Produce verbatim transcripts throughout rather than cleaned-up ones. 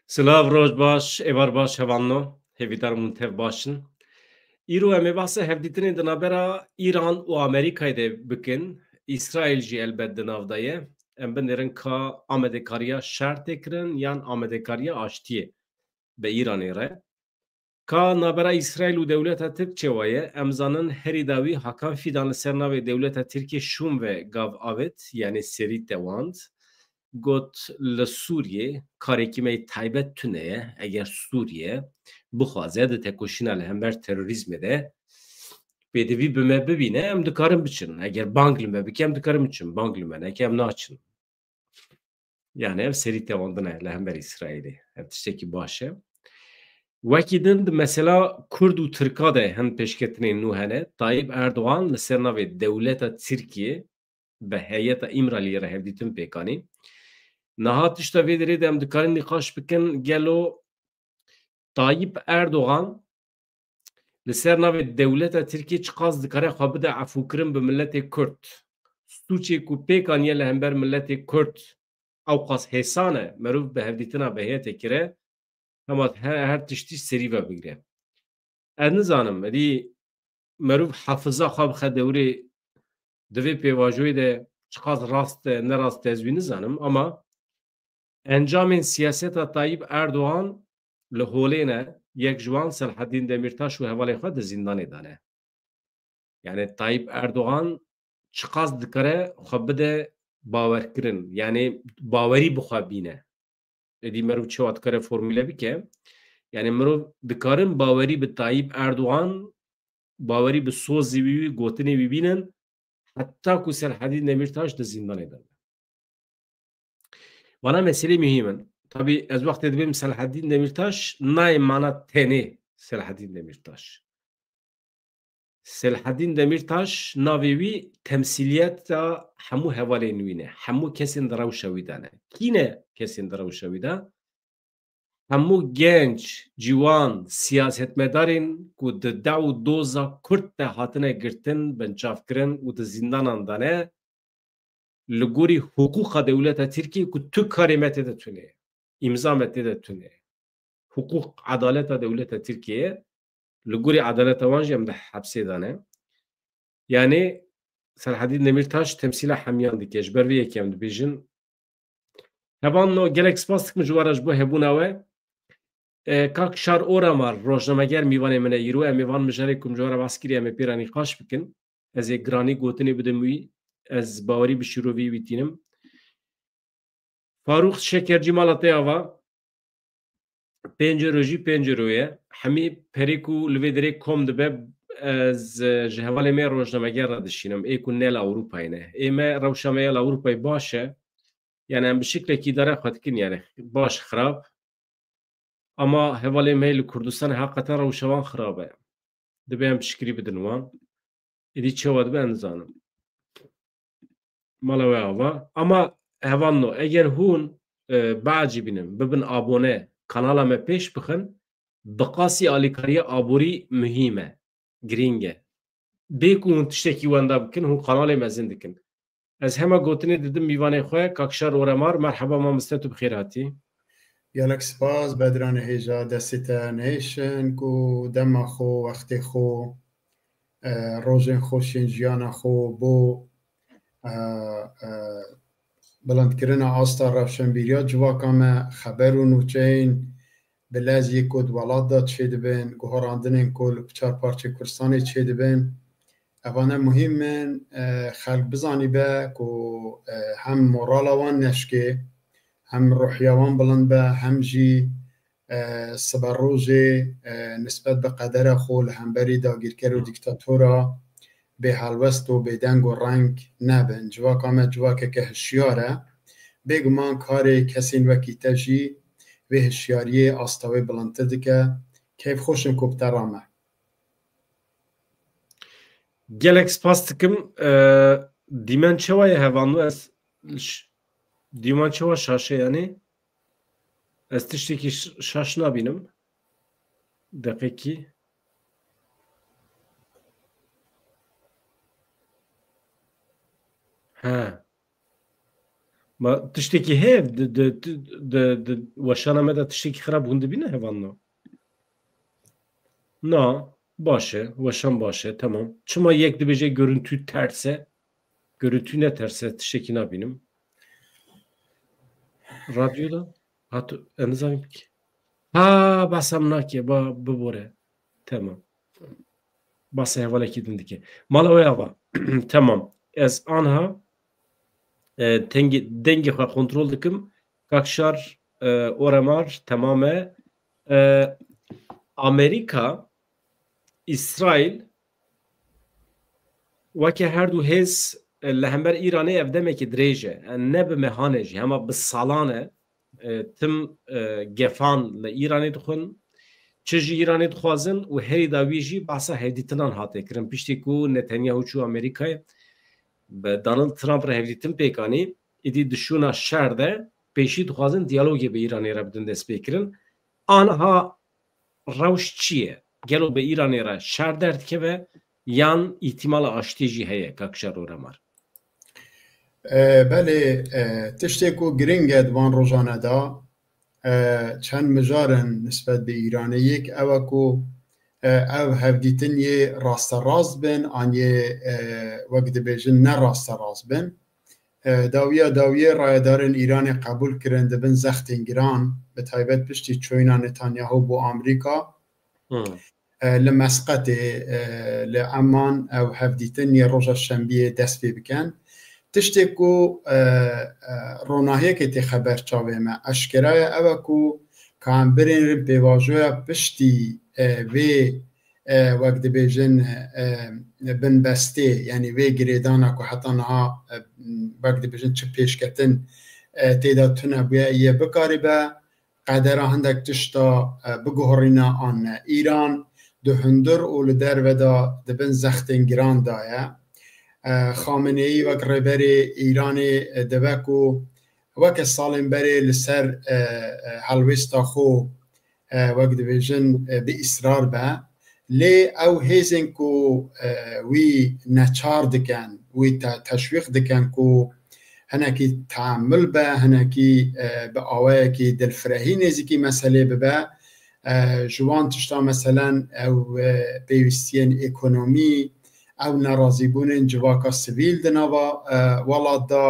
Silav, roj baş, êvar baş, hevalno. Hêvîdar im hûn tev baş in. Îro em ê behsa hevdîtinên di navbera Îran û Amerîkayê de bikin. Îsraîl jî elbet di nav de ye. Em binêrin ka amadekariya şer tê kirin yan amadekariya aştiyê bi Îranê re. Ka navbera Îsraîl û dewleta Tirk çewa ye? Em zanin herî dawî Hakan Fîdan li ser navê dewleta Tirkiyê şûn ve gav avêt, yanî serî tewand. Got, li Sûriyê karekî me yê taybet tune ye. Eger Sûriye bixwaze di tekoşîna li hember terorîzmê de pêdivî bi me bibîne, em dikarin biçin. Eger bang li me bike, em dikarin biçin. Bang li me neke, em naçin. Yani ev serî tewandin e li hember Îsraîlê. Ev tiştekî baş e. Wekî din di mesela Kurd û Tirka de hin pêşketinên nû hene. Tayyip Erdogan li ser navê dewleta Tirkiyê bi heyeta Îmraliyê re hevdîtin pêk anî. Niha tişta vê derê de em dikarin nîqaş bikin, gelo Tayyip Erdogan li ser navê dewleta Tirkiyê çiqas dikare xwe bide efûkirin bi miletê Kurd? Sûcê ku pêk aniye li hember miletê Kurd ewqas hêsan e, merov bi hevdîtina bi heyetê kire, hema her, her tiştî serî ve bigire. Ez nizanim, êdî merov hefiza xwe bixe dewrê di vê pêvajoyê de çiqas rast e, ne rast e, ez wî nizanim, ama encamên siyaseta Tayyip Erdogan li holê ne, yek ji wan Selahaddin Demirtaş û hevalên xwe di zîndanê de ne. Yani Tayyip Erdogan çiqas dikare xwe bide bawerkirin, yani bawerî bi xwe bîne. Êdî merov çawa dikare formule bike? Yani mirov dikarin bawerî bi Tayyip Erdogan, bawerî bi sozê wî, gotinê wî bînin, heta ku Selahaddin Demirtaş di zîndanê de be. Vana meselê muhîm in. Tabî ez wextê dibêm Selahaddin Demirtaş, nayê mana tenê Selahaddin Demirtaş. Selahaddin Demirtaş navê wî temsîliyeta hemû hevalên wî ne. Hemû kesên di rewşa wî de ne. Kî ne kesên di rewşa wî de? Hemû genç, ciwan, siyasetmedarên ku di dew û doza Kurd de hatine girtin, binçavkirin û di zîndanan de ne, li gorî hiqûqa dewleta Tirkiyê ku tu karê me tê de tune ye, îmza me tê de tune ye. Hiqûq, edaleta dewleta Tirkiyê ye. Li gorî edaleta wan jî em di hepsê de ne. Yani Selahaddin Demirtaş temsîla hemiyan dike. Ji ber vê yekê em dibêjin. Hevalno, gelek spas dikim ji we re ji bo hebûna we. E, Kak Şar Oramar, rojnameger, mîvanê min e îro. Em ê van mijarê ku em ji we re behs kiriye, em ê pê re nîqaş bikin. Ez ê giranî gotinê bidim wî. Ez bawerî bi şîrovî wî tînim. Farûq Şekercî, mala te ava. Pênc euro jî pênc euro ye. Hemî perê ku li vê derê kom dibe, ez, e, ji hevalê me rojnameger re dişînim. Ê ku ne li Ewropayê ne. Ê me, rewşa me ya li Ewropayê baş e. Yani em bi şiklekî îdare xwe dikin, yani baş, xirab. Ama hevalê me li Kurdistanê heqeten rewşa wan xirab e. Dibe em piştgirî bidin wan. Êdî çawa dibe, em nizanim. Mala we ava. Ama hevalno, eger hûn, e, biecibînin, bibin abone, kanala me pêş bixin, bi qasî alîkariya aborî muhîm e, girîng e. Bê ku hûn tiştekî wenda bikin, hûn kanalê mezin dikin. Ez hema gotinê didim mîvanê xwe, Kak Şar Oremar, merheba mamoste, tu bi xêr hatî. Gelek spas, Bedranê hêja, destê te nehêşin ku dema xwe, wextê xwe, e, rojên xweşên jiyana xwe bo, e, e, bilindkirina asta rewşenbîriya civaka me, xeber û nûçeyên bi lez yê ku di welat de çêdibin, guherandinên ku li çar parçeyê Kurdistanê çêdibin, evane muhîm in, e, xelk bizanîbe ku, e, hem morala wan neşkê, hem ruhiya wan bilind be, hem jî, e, siberojê, e, nisbet bi qedera xwe li hemberî dagîrker û dîktatora bêhelwest û bêdeng û reng nebin. Civaka me civakeke hişyar e. Bêguman karê kesên wekî te jî vê hişyariyê asta wê bilindtir dike. Keyfxweş im ku bi te re me. Gelek spas dikim. E, dîmen çawa ye hevalno? Ez ş-, dîman çawa şaş e yanî? Ez tiştekî ş-, şaş nabînim. Deqekî. He. Ma tiştekî heye di, di, di, di, di weşana me de tiştekî xirab hûn dibîne hevalno? Na, baş e, weşan baş e, temam. Çima yek dibêje görüntü ters e? Görüntü ne ters e, tiştekî nabînim. Radyoda? Hat, em nizanim ki. Ha, behsa min nake, ba, bibore. Temam. Behsa hevalekî din dike. Mala wê ava. Temam. Ez anha, e, tengê, dengê xwe kontrol dikim. Kakşar, e, Oremar, temam e. E, Amerîka, Îsraîl, weke her du hêz, e, li hember Îranê ev demekî dirêj e. E, ne bi mehan e jî, hema bi salan e. E, tim, e, gefan li Îranê dixwin, çi ji Îranê dixwazin û herî dawî jî behsa hevdîtinan hate kirin. Piştî ku Netanyahu çû Amerîkayê, bi Donald Trump re hevdîtin pêk anî, îdî di şûna şer de pêşî dixwazin diyalogê bi Îranê re bidin destpêkirin. Aniha rewş çi ye? Gelo bi Îranê re şer derdikeve yan îhtîmala aştiyê jî heye, Kak Şar Oremar? E, belê, e, tiştê ku giring e di van rojane de, e, çend mijar in nisbet bi Îranê. Yek ew e ku, e, ev hevdîtin yê rasterast bin, an yê, e, wek dibêjin ne rasterast bin. E, dawiya dawiyê rayedarên Îranê qebûl kirin di bin zextên giran, bi taybet piştî çoyîna Netanyahu bo Amerîka. Hmm. E, li Mesqetê, e, li Eman ew hevdîtin yê roja şembiyê dest pê bikin. Tiştê ku, e, e, ronahiyekê tê xeber çavê me eşkera ye, ew e ku ka em birênin pêvajoya piştî, e, vê, e, wek dibêjin, e, binbestê, yanî vê girêdana ku heta niha, e, wek dibêjin çi pêşketin, e, tê de tune bûye, yê bikaribe qedera hindek tişta, e, biguherîne an ne. Îran di hundir û li derve de di bin zextên giran de ye. E, Xameneî wek rêberê Îranê, e, dibe ku weke salên berê li ser, e, e, helwêsta xwe, e, wek dibêjin, e, bi îsrar be. Lê ew hêzên ku, e, wî neçar dikin, wî te-, teşwîq dikin ku hinekî teamul be, hinekî, e, bi awayekî dilfirehî nêzîkî meselê bibe. E, ji wan tişta meselen ew, e, pêwîstiyên ekonomî, ew nerazîbûnên civaka sivîl di nava, e, welat de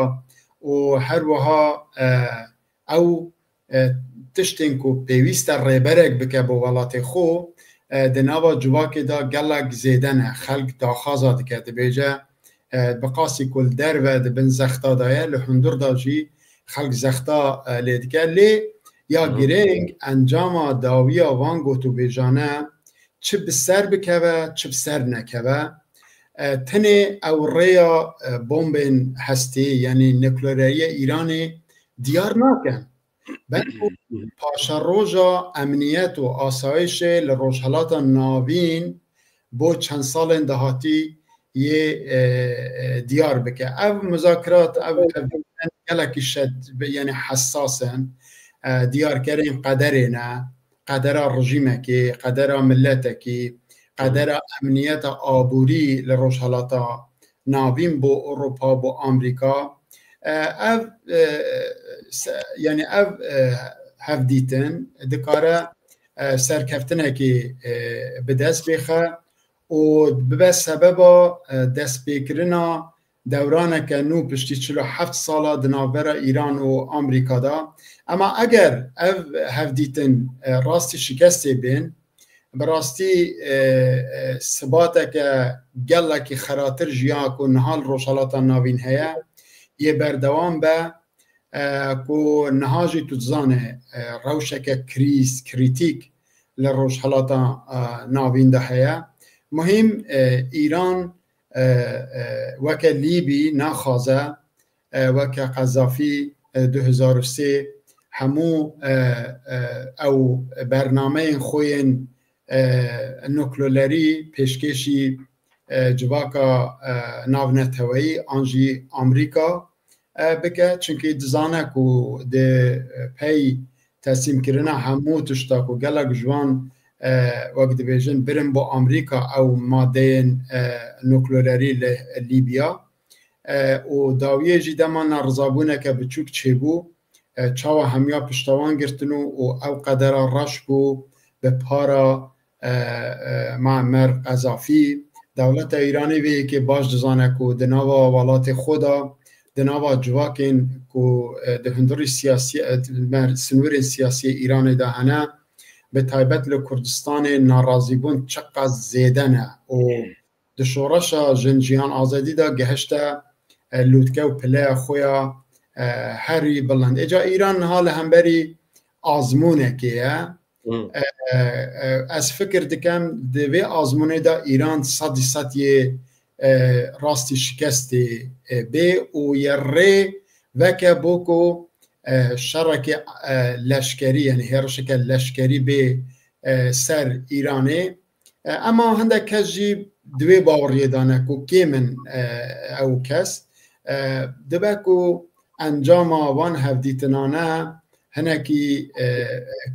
û her wiha, e, ew, e, tiştên ku pêwîst e rêberek bike bo welatê xwe, e, di nava civakê de gelek zêde ne. Xelk daxwaza dike, dibêje, e, bi qasî ku li derve di bin zexta de ye, li hundir de jî xelk zexta, e, lê dike. Lê ya Hı hı. girêng encama dawiya van gotûbêjane çi bi ser bikeve, çi bi ser nekeve, e, tenê ew rêya, e, bombên hesteyê, yanî nukleeriyê Îranê diyar nakin. Belku paşeroja emniyet û asayişê li Rojhelata Navîn bo çend salên dahatî yê, e, e, diyar bike. Ev muzakirat, ev tevdîtin gelekî şed, yanî hessas in. E, diyarkerên qederê ne, qedera rejîmekê, qedera miletekî, qedera emniyeta aborî li Rojhelata Navîn bo Ewropa, bo Amerîka. E, ev, e, se-, yanî ev, e, hevdîtin dikare, e, serkeftinekê, e, bi dest bêxe û bibe sebeba, e, destpêkirina dewraneke nû piştî çil û heft sala di navbera Îran û Amerîka de. Ema eger ev hevdîtin, e, rastî şikestê bên, bi rastî, e, e, sibateke gelekî xiratir ji ya ku niha li Rojhelata Navîn heye, yê berdewam be, e, ku niha jî tu dizane, e, rewşeke krîz, krîtîk li Rojhelata, e, Navîn de heye. Muhîm, e, Îran, e, e, weke Lîbî naxwaze, e, weke Qezafî, e, du hezar û sê hemû, e, e, ew bernameyên xwe yên, e, nukleerî pêşkêşî, e, civaka, e, navneteweyî an jî Amerîka, e, bike. Çunkî dizane ku di pey teslîmkirina hemû tişta ku gelek ji wan, e, wek dibêjin birin bo Amerîka ew madeyên, e, nukleerî li Lîbya, e, û dawiyê jî dema nerizabûneke biçûk çêbû, e, çawa hemiya pişta wan girtin û, û ew qedera reş bû bi para, e, e, Muammer Qezafî. Dewleta Îranê vê yekê baş dizane ku di nava welatê xwe de, di nava civakên ku, e, di hundirî siyasî, e, mer-, sinûrên siyasî yê Îranê de hene, bi taybet li Kurdistanê narazîbûn çiqas zêde ne û di şoreşa Jin Jiyan Azadî de gehişte, e, lûtke û pileya xwe ya, e, herî bilind. Êca Îran niha li hemberî azmûnekê ye. Hmm. E, e, e, ez fikir dikim, di vê azmûnê de Îran sedî sed yê, e, rastî şikestê, e, bê û yê rê veke bo ku, e, şerekê, e, leşkerî, yanî hêrişeke leşkerî bê, e, ser Îranê. E, ema hindek kes jî di wê baweriyê de ne ku kêm in, e, ew kes. E, dibe ku encama van hevdîtinane hinekî, e,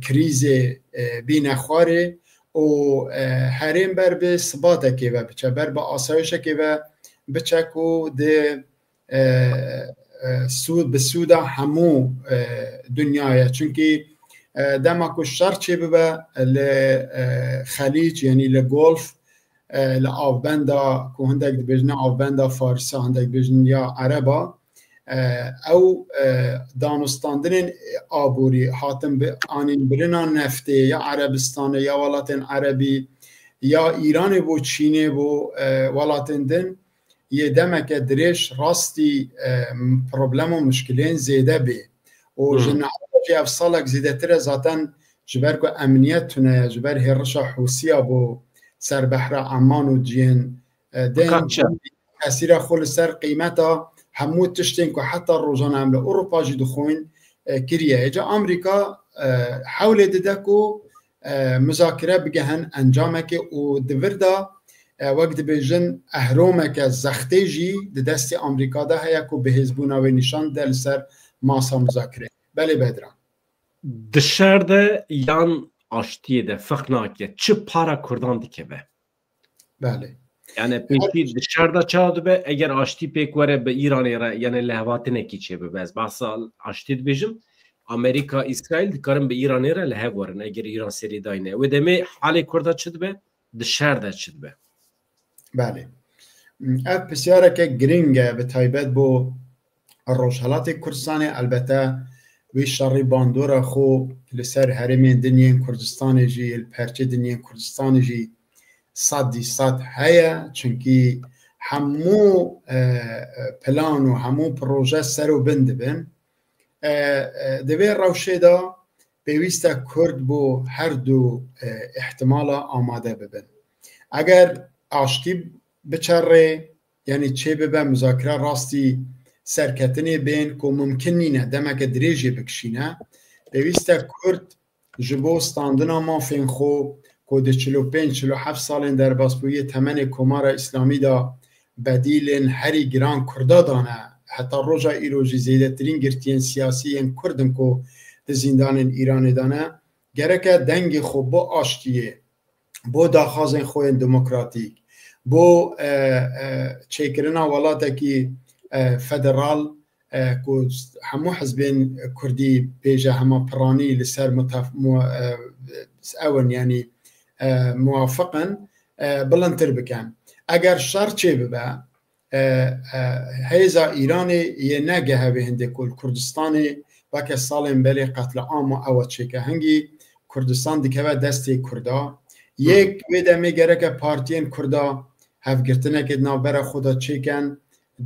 krîzê, e, bîne xwarê û, e, herêm ber bi sibatekê ve biçe, ber bi asayişekê ve biçe ku di, e, e, sûd, bi sûda hemû, e, dinyayê. Çunkî, e, dema ku şer çêbibe li, e, Xelîc, yanî li Golf, e, li avbenda ku hindek dibêjin avbenda Farisa, hindek dibêjin ya Ereba, e, ew, e, danûstandinên aborî hatin bi anînbirina neftê ya Erebistanê, ya welatên Erebî, ya Îranê bo, Çînê bo, e, welatên din, yê demeke dirêj rastî, e, problem û muşkilên zêde bê. Û Hmm. ji niha jî ev salek zêdetir e zaten ji ber ku emniyet tune ye, ji ber hêrişa Hûsiya bo ser behra Eman û ciyên, e, din, Fakat çi? tesîra xwe li ser qîmeta hemû tiştên ku heta rojane em li Ewropa jî dixwin, e, kiriye. Êca Amerîka, e, hewlê dide ku, e, muzakire bigehin encamekê û di vir de, e, wek dibêjin ehromeke zextê jî di destê Amerîka de heye ku bihêzbûna wê nîşan dide li ser masa muzakirê. Belê Bedran. Di şer de yan aştiyê de ferq nake, çi para Kurdan dikeve? Belê. Yani pêşî di şer de çawa dibe, eger aştî pêk were bi Îranê re, yani lihevhatinekî çêbibe. Ez behsa aştî dibêjim. Amerîka, Îsraîl dikarin bi Îranê re li hev werin, eger Îran serî dayne. Wê demê halê Kurda çi dibe? Di şer de çi dibe? Belê. Ev pisyareke girîng e, bi taybet bo Rojhelatê Kurdistanê. Elbete wî şerî bandora xwe li ser herêmên din yên Kurdistanê jî, li perçê din yên Kurdistanê jî sedî sed heye. Çunkî hemû, e, plan û hemû proje ser û bin dibin. E, e, di vê rewşê de pêwîst e Kurd bo her du, e, îhtimala amade bibin. Eger aştî biçe rê, yanî çêbibe, muzakira rastî serketinê bên ku mumkin nîne, demeke dirêjê bikişîne, pêwîst e Kurd ji bo standina mafên xwe ku di çil û pênc çil û heft salên derbasbûyî temenê Komara Îslamî de bedîlên herî giran Kurda dane, heta roja îro jî zêdetirîn girtiyên siyasî yên Kurd in ku di zîndanên Îranê de ne, gereke dengê xwe bo aştiyê, bo daxwazên xwe yên demokratîk, bo, e, e, çêkirina welatekî, e, federal, e, ku hemû hizbên kurdî pêje hema piranî li ser mutef-, mu-, e, ew in, yanî, e, muwafiq in, e, bilindtir bikin. Eger şer çêbibe, e, e, hêza Îranê yê negehe vê hindê ku li Kurdistanê weke salên belê qetliam û ewa çêke. Hingî Kurdistan dikeve destê Kurda. Yek wê demê gereke partiyên Kurda hevgirtinekê di navbera xwe de çêkin,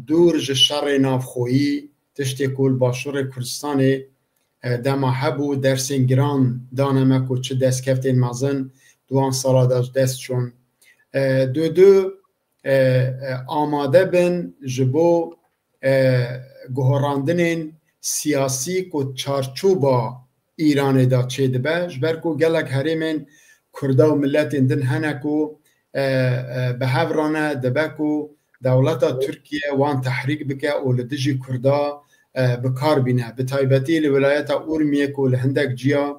dûr ji şerê navxweyî, tiştê ku li Başûrê Kurdistanê, e, dema hebû, dersên giran dane me ku çi destkeftên mezin di wan sala de ji dest çûn. E, du du, e, e, amade bin ji bo, e, guherandinên siyasî ku çarçoba Îranê de çêdibe, ji ber ku gelek herêmên Kurda û miletên din hene ku, e, e, bi hev re ne, dibe ku dewleta Tirkiye wan tehrîk bike û li dijî Kurda, e, bi kar bîne. Bi taybetî li wilayeta Urmiyê ku li hindek ciya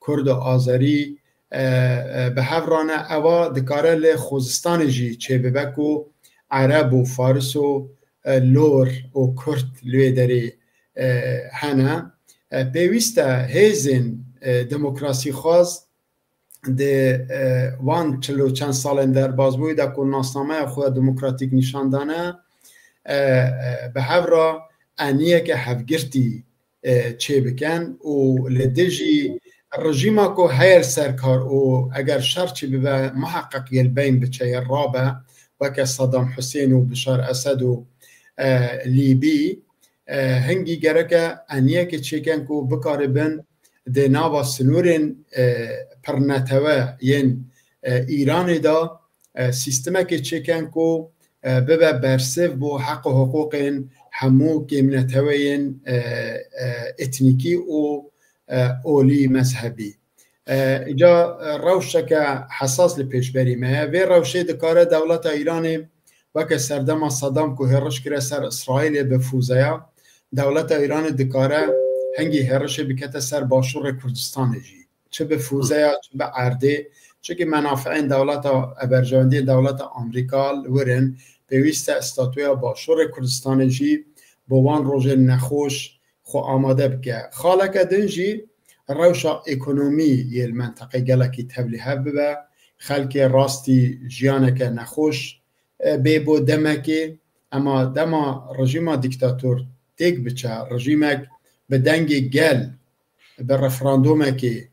Kurd û Azerî, e, e, bi hev re ne, ewa dikare li Xozistanê jî çêbibe ku Ereb û Faris û, e, lor û kurt li wê derê, e, hene. E, pêwîst e hêzên, e, demokrasîxwaz di, e, van çil û çend salên derbasbûyî de ku nasnameya xwe demokratîk nîşan dane, e, e, bi hev re eniyeke hevgirtî, e, çêbikin û li dijî rejîma ku heye li ser kar û eger şer çi bibe, muheqeq yê li beyn biçe, yê rabe, weke Saddam Husên û Bişar Esed û, e, Lîbî, e, hingî gereke eniyekê çêkin ku bikaribin di nava sinûrên, e, pirnetewe yên, e, Îranê de, e, sîstemekê çêkin ku, e, bibe bersiv bo heq û hiqûqên hemû kêmneteweyên, e, e, etnîkî û, e, olî mezhebî. E, îca, e, rewşeke hesas li pêşberî me ye. Vê rewşê dikare dewleta Îranê weke serdema Sedam ku hêriş kire ser Îsraîlê bi fûzeya, dewleta Îranê dikare hingî hêrişê bikete ser başûrê Kurdistanê jî. Çi bi fûzeya, çi bi erdê, çunke menafiên dewleta, e, berjewendiyên dewleta Amerîka li wir in, pêwîst e statûya başûrê Kurdistanê jî bo wan rojên nexweş xwe amade bike. Xaleke din jî rewşa ekonomî yê li menteqê gelekî tevlîhev bibe, xelkê rastî jiyaneke nexweş, e, bê bo demekê, ema dema rejîma dîktator têk biçe, rejîmek bi dengê gel, bi referandûmekê,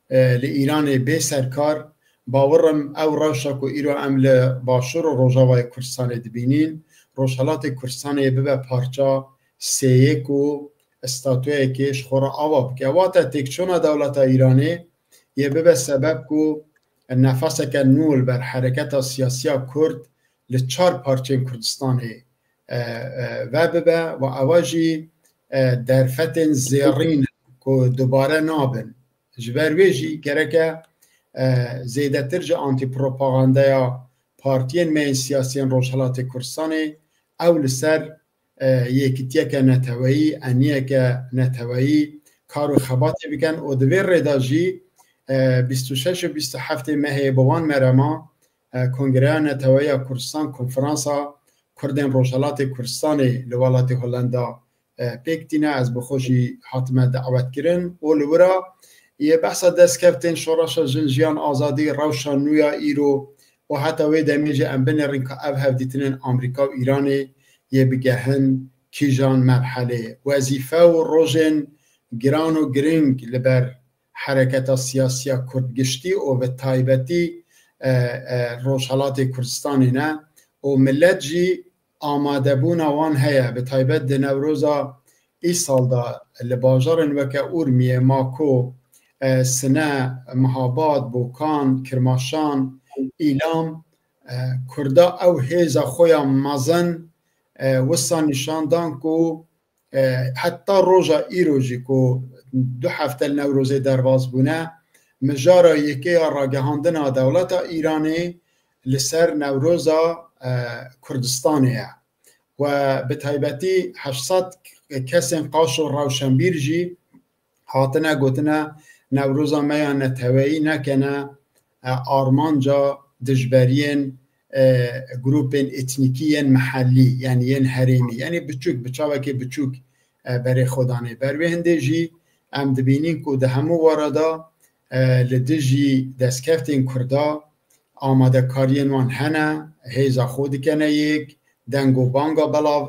e, li Îranê bê serkar, bawer im ew rewşa ku îro em li Başûr û Rojavayê Kurdistanê dibînîn, Rojhelatê Kurdistanê bibe parça sêyek û statûyekê ji xwe re ava bike. Wate têkçûna dewleta Îranê yê bibe sebeb ku nefeseke nû li ber hereketa siyasiya Kurd li çar parçeyên Kurdistanê, e, e, vebibe û ewa jî, e, derfetên zêrîn in ku dubare nabin. Ji ber wê jî gereke, e, zêdetir ji antîpropagandeya partiyên me yên siyasî yên Rojhelatê Kurdistanê ew li ser, e, yekitiyeke neteweyî, eniyeke neteweyî kar û xebatê bikin û di vê rê de jî, e, bîst û şeş û bîst û heftê mehê bi wan merema, e, Kongreya Neteweyî ya Kurdistan, Konferansa Kurdên Rojhelatê Kurdistanê li welatê Holenda, e, pêk tîne. Ez bi xwe jî hatime dawetkirin û li wira yê behsa destkeftên Şoreşa Jin Jiyan Azadî, rewşa nû ya îro û heta wê demê jî em binêrin ku ev hevdîtinên Amerîka û Îranê yê bigehin kîjan merhelê. Wezîfe û rojên giran û giring li ber hereketa siyasiya Kurd giştî û bi taybetî, e, e, Rojhelatê Kurdistanê ne û milet jî amadebûna wan heye, bi taybet di Newroza îsal de li bajarên weke Urmiyê, Mako, e, Sine, Mihabad, Bokan, Kirmaşan, Îlam, e, Kurda ew hêza xwe ya mezin, e, wisa nîşan dan ku, e, heta roja îro jî ku du hefte li Newrozê derbas bûne, mijara yekê ya ragihandina dewleta Îranê li ser Newroza, e, Kurdistanê ye. We bi taybetî heşt sed kesên qaşo rewşenbîr jî hatine gotine Newroza me ya neteweyî nekene, e, armanca dijberiyên, e, grûpên etnîkî yên mehellî, yanî yên herêmî, yanî biçûk, bi çavekê biçûk, e, berê xwe danê. Ber wê hindê jî em dibînîn ku di hemû wara de, e, li dijî destkeftên Kurda amadekariyên wan hene, hêza xwe dikene yek, deng û banga belav,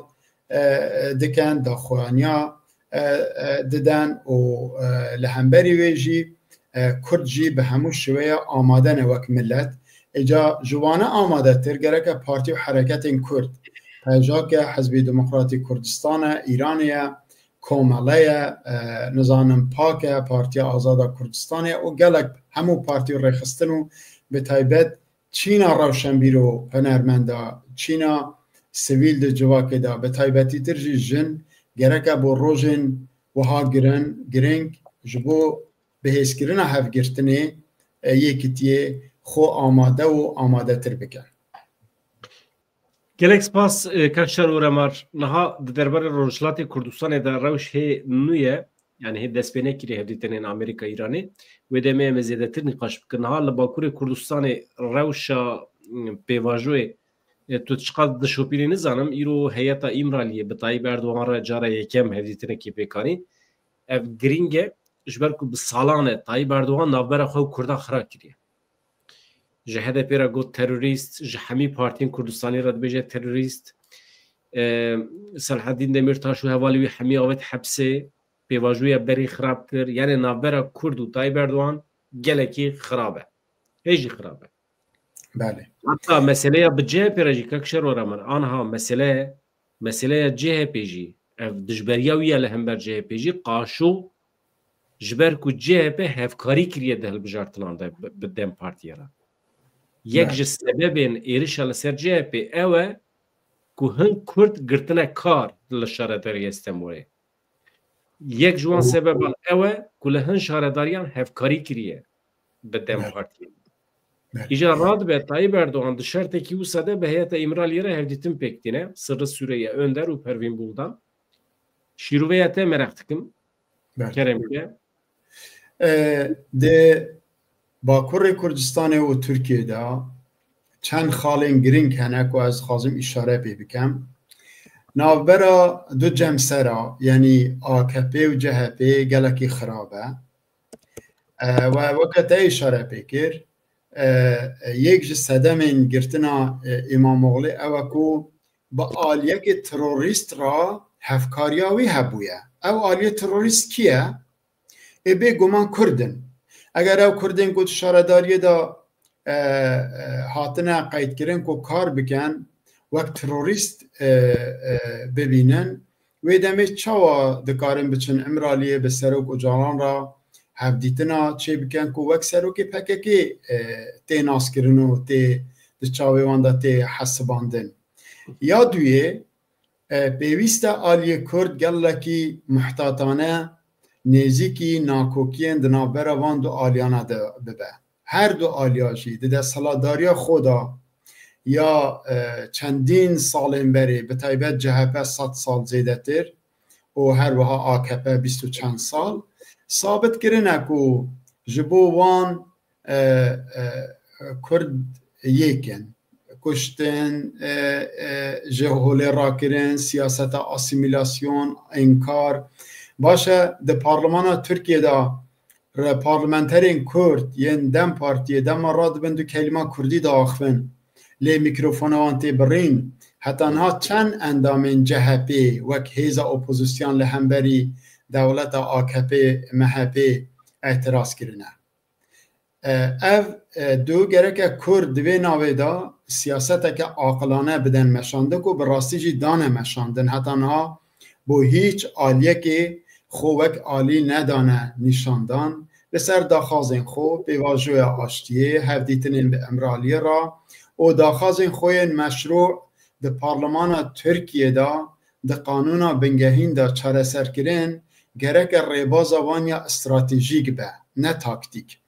e, e, dikin, daxuyaniya, e, e, diden û, e, li hemberî wê jî, e, Kurd jî bi hemû şiweya amade ne wek milet. Îca ji wane amadetir gereke partî û hereketên Kurd, P J K, Hizbê Demokratîk Kurdistan e, Îranê ye, Komele ye, e, nizanim PAK e, Partiya Azada Kurdistanê û gelek hemû partî û rêxistin û bi taybet çîna rewşenbîr û hunermenda, çîna sivîl di civakê de, bi taybetîtir jî jin, gereke bo rojên wiha girin, girîng ji bo bihêzkirina hevgirtinê, e, yekitiyê xwe amade û amadetir bikin. Gelek spas, e, Kak Şar Oremar. Niha di derbarê Rojhilatê Kurdistanê de rewş hê nû ye, yanî hê dest pê nekiriye hevdîtinên Amerîka Îranê. Wê demê em ê zêdetir nîqaş bikin. Niha li Bakurê Kurdistanê rewşa, m, pêvajoyê E, tu çiqas dişopînî nizanim, îro heyeta Îmraliyê bi Tayyip Erdogan re cara yekem hevdîtinekê pêk anî. Ev girîng e, ji ber ku bi salan e Tayyip Erdogan navbera xwe û Kurdan xira kiriye. Ji H D P re got terorîst, ji hemî partiyên Kurdistanê re dibêje terorîst. E, Selahedîn Demîrtaş û hevalê wî hemî avêt hepsê, pêvajoya berê xirab kir. Yani navbera Kurd û Tayyip Erdogan gelekî xirab e. Hê jî xirab e. Belê. Heta meseleya bi C H P re jî kek Şerwara min, anha mesele, meseleya C H P jî, ev dijberiya wî ya li hember C H P jî qaşo, ji ber ku C H P hevkarî kiriye di hilbijartinan de bi, bi DEM Partiyê re. Yek Belê. ji sebebên êrişa li ser C H P ew e ku hin Kurd girtine kar li şaredariyê Stenbolê. Yek ji wan Û sebeban ew e ku li hin şaredariyan hevkarî kiriye bi DEM Evet. Partiyê. Evet. Îja radibe Tayyip Erdogan di şertekî wisa de bi heyeta Îmraliyê re hevdîtin pêk tîne, Sirri Süreyya Önder û Pervîn Buldan. Şîroveya te mereq dikim. Evet. Kerem ke. E, di Bakurê Kurdistanê û Tirkiyê de çend xalên girîng hene ku ez dixwazim îşare pê bikem. Navbera du cemsera, yanî A K P û C H P gelekî xirab e. E, we weke te îşare pê kir, e, yek ji sedemên girtina, e, Îmamoglî ew e ku bi aliyekê terorîst re hevkariya wî hebûye. Ew aliyê terorîst kî ye? Ê bêguman Kurd in. Eger ew Kurdên ku di şaredariyê de, e, e, hatine qeydkirin ku kar bikin, wek terorîst, e, e, bibînin, wê demê çawa dikarin biçin Îmraliyê bi Serok Ocalan re hevdîtina çêbikin ku wek serokê P K K, e, tê naskirin û tê di çavê wan de tê hesibandin? Ya duyê, e, pêwîst e aliyê Kurd gelekî muhtatane nêzîkî nakokiyên di navbera van du aliyana de bibe. Her du aliya jî di desthilatdariya xwe de ya, e, çendîn salên berê, bi taybet C H P sed sal zêdetir û her wiha A K P bîst û çend sal, sabit kirine ku ji bo wan, e, e, Kurd yek in. Kuştin, e, e, ji holê rakirin, siyaseta asîmîlasyon, înkar. Baş e, di parlemana Tirkiyê de re-, parlamenterên Kurd yên DEM Partiyê dema radibin du kelîma Kurdî diaxivin. Lê mîkrofona wan tê birîn. Heta niha çend endamên C H P wek hêza opozîsyon li hemberî dewleta A K P M H P îtiraz kirine? E, ev, e, du gereke Kurd di vê navê de siyaseteke aqilane bidin meşandin ku bi rastî jî dane meşandin. Heta niha bo hîç aliyekê xwe wek alî nedane nîşandan. Li ser daxwazên xwe, pêvajoya aştiyê, hevdîtinên bi Îmraliyê re û daxwazên xwe yên meşrû di parlemana Tirkiyê de, di qanûna bingehîn de çareserkirin, gereke rêbaza wan ya stratejîk be, ne taktîk.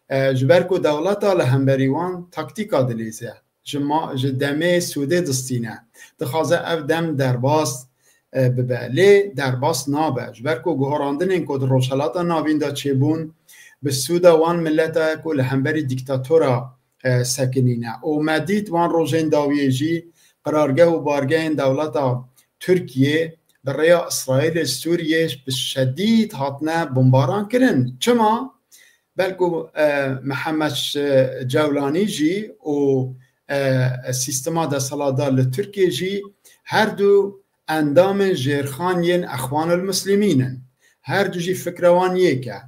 E, ji ber ku dewleta li hemberî wan taktîka dilîze. Ji ma-, ji demê sûdê distîne. Dixwaze ev dem derbas, e, bibe. Lê derbas nabe. Ji ber ku guherandinên ku di Rojhelata Navîn de çêbûn, bi sûda wan mileta ku li hemberî dîktatora, e, sekinîne. Û me dît wan rojên dawiyê jî qirargeh û bargehên dewleta Tirkiyê bi rêya Îsraîlê, Sûriyê bi şedîd hatine bombaran kirin. Çima? Belku, e, Mihemed Ş-, Cewlanî jî û, e, sîstema desthilatdar li Tirkiyê jî her du endamên jêrxan yên Exwanul Muslimîn in. Her du jî fikra wan yek e.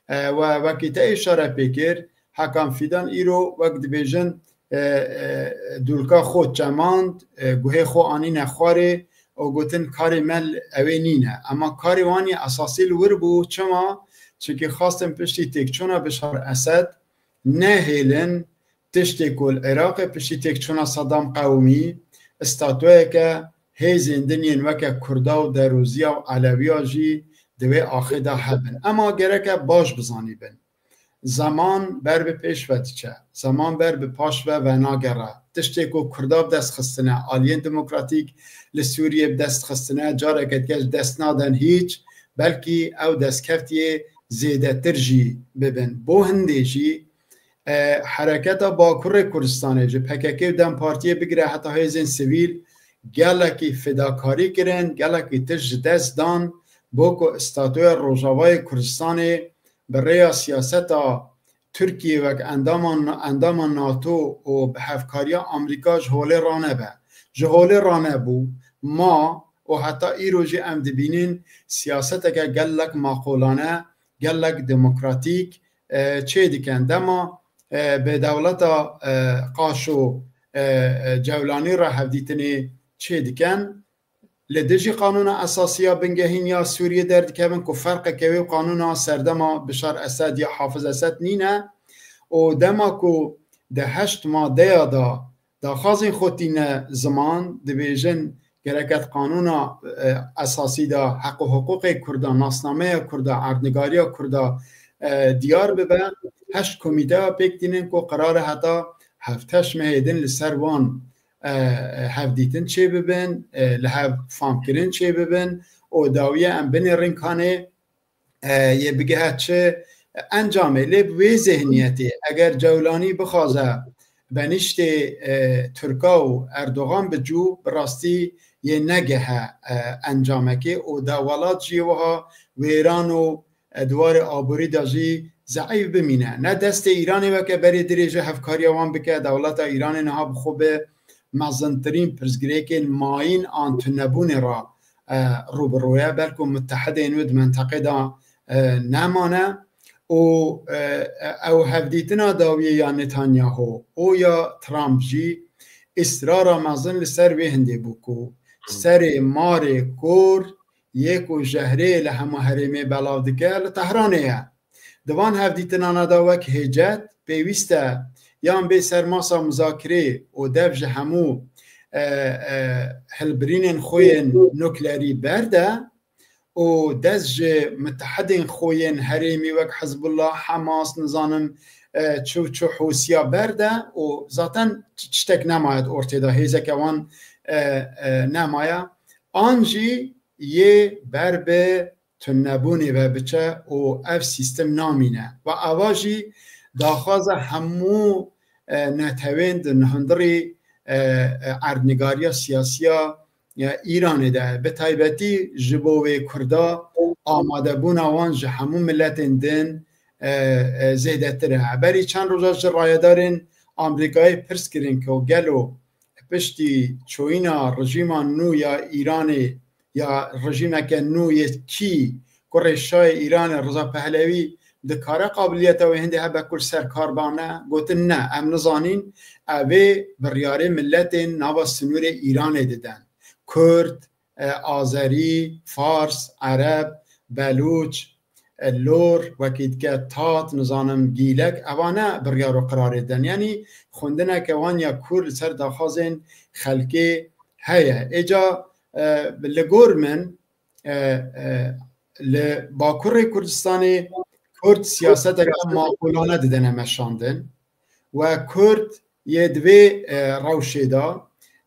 E, we wekî te îşare pê kir, Hakan Fîdan îro wek dibêjin, e, e, dûlka xwe çemand, e, guhê xwe anîne xwarê û gotin, karê me l-, ew ê nîne. Ema karê wan yê esasî li wir bû. Çima? Çimkî xwestin piştî têkçûna Bişar Esed nehêlin tiştê ku li Iraqê piştî têkçûna Sedam qewimî, statuyeke hêzên din yên weke Kurda û Derûziya û Elewiya jî di wê axê de hebin. Ema gereke baş bizanîbin. Zeman ber bi pêş ve diçe. Zeman ber bi paş ve venagere. Tiştê ku Kurda bi dest xistine, aliyên demokratîk li Sûriyê bi dest xistine, careke dike ji dest naden hîç, belkî ew destkeftiyê zêdetir jî bibin. Bo hindê jî E, Hereketa Bakurê Kurdistanê, ji P K K û DEM Partiyê bigire heta hêzên sivîl, gelekî fedakarî kirin, gelekî tişt ji dest dan, bo ku statûya Rojavayê Kurdistanê bi rêya siyaseta Tirkiyê wek endama, endama NATO û bi hevkariya Amerîka ji holê ranebe. Ji holê ranebû, ma û heta îro jî em dibînin siyaseteke gelek maqûlane, gelek demokratîk, e, çê dikin. Dema, e, bi dewleta, e, Qaşo, e, e, Cewlanî re hevdîtinê çê dikin. Li dijî Qanûna Esasî ya Bingehîn ya Sûriyê derdikevin ku ferqeke wê û qanûna serdema Bişar Esed ya Hafiz Esed nîne û dema ku di heşt madeya de daxwazên xwe tîne ziman, dibêjin gerek di qanûna, e, esasî de heq û hiqûqê Kurda, nasnameya Kurda, erdnigariya Kurda, e, diyar bibe. Heşt komîteya pêk tînin ku qerar e heta hevteş mehê din li ser wan, e, e, hevdîtin çêbibin, e, li hev famkirin çêbibin û dawiye em binêrin kanê, e, yê bigihe çi encamê. Lê bi wê zihniyetê, eger Cewlanî bixwaze beniştê, e, Tirka û Erdogan bi cû, bi rastî yê negehe, e, encamekê û da welat jî wiha wêran û, e, di warê aborî de jî zeîf bimîne. Ne destê Îranê weke berê dirêje hevkariya wan bike, dewleta Îranê niha bi xwe bi mezintirîn pirsgirêkên mayîn an tunebûnê re, e, rû bi rû ye. Belku mutehidên wê di menteqê de, e, nemane û, e, ew hevdîtina dawiyê ya Netanyahu û ya Trump jî îsrara mezin li ser wê hindê bû ku serê marê kor yê ku jehrê li hema herêmê belav dike li Tehranê ye. Di van hevdîtinana de wek hêcet pêwîst e yan bê sermasa muzakirê û dev ji hemû, e, e, hilbirînên xwe yên nuklerî berde û dest ji mitehidên xwe yên herêmî wek Hizbullah, Hamas, nizanim, e, çi û çi Hûsiya berde û zaten ti-, tiştek nemaye di ortê de, hêzeke wan, e, e, nemaye. An jî yê ber bi tunebûnê ve biçe û ev sîstem namîne. Ve ava jî daxwaza hemû, e, netewên di hundirî, e, e, erdnigariya siyasiya, e, Îranê de, bi taybetî ji bo wê Kurda amadebûna wan ji hemû miletên din, e, e, zêdetir e. Berî çend roja ji rayedarên Amerîkayê pirs kirin ku gelo piştî çoyîna rejîma nû ya Îranê ya rejîmeke nû yê kî kurê şayê Îranê Riza Pehlewî dikare qabiliyeta wê hindê hebe ku li ser kar bane? Gotin ne, em nizanîn, ev ê biryarê miletên nava sinûrê Îranê diden. Kurd, e, Azerî, Fars, Ereb, Belûç, e, Lor, wekî dike Tat, nizanim Gîlek, evane biryar û qirarê diden. Yanî xwendineke wan ya kûr li ser daxwazên xelkê heye. Êca, e, li gor min, e, e, li Bakurê Kurdistanê Kurd siyaseteke maqûlane didine meşandin we Kurd yê di vê, e, rewşê de,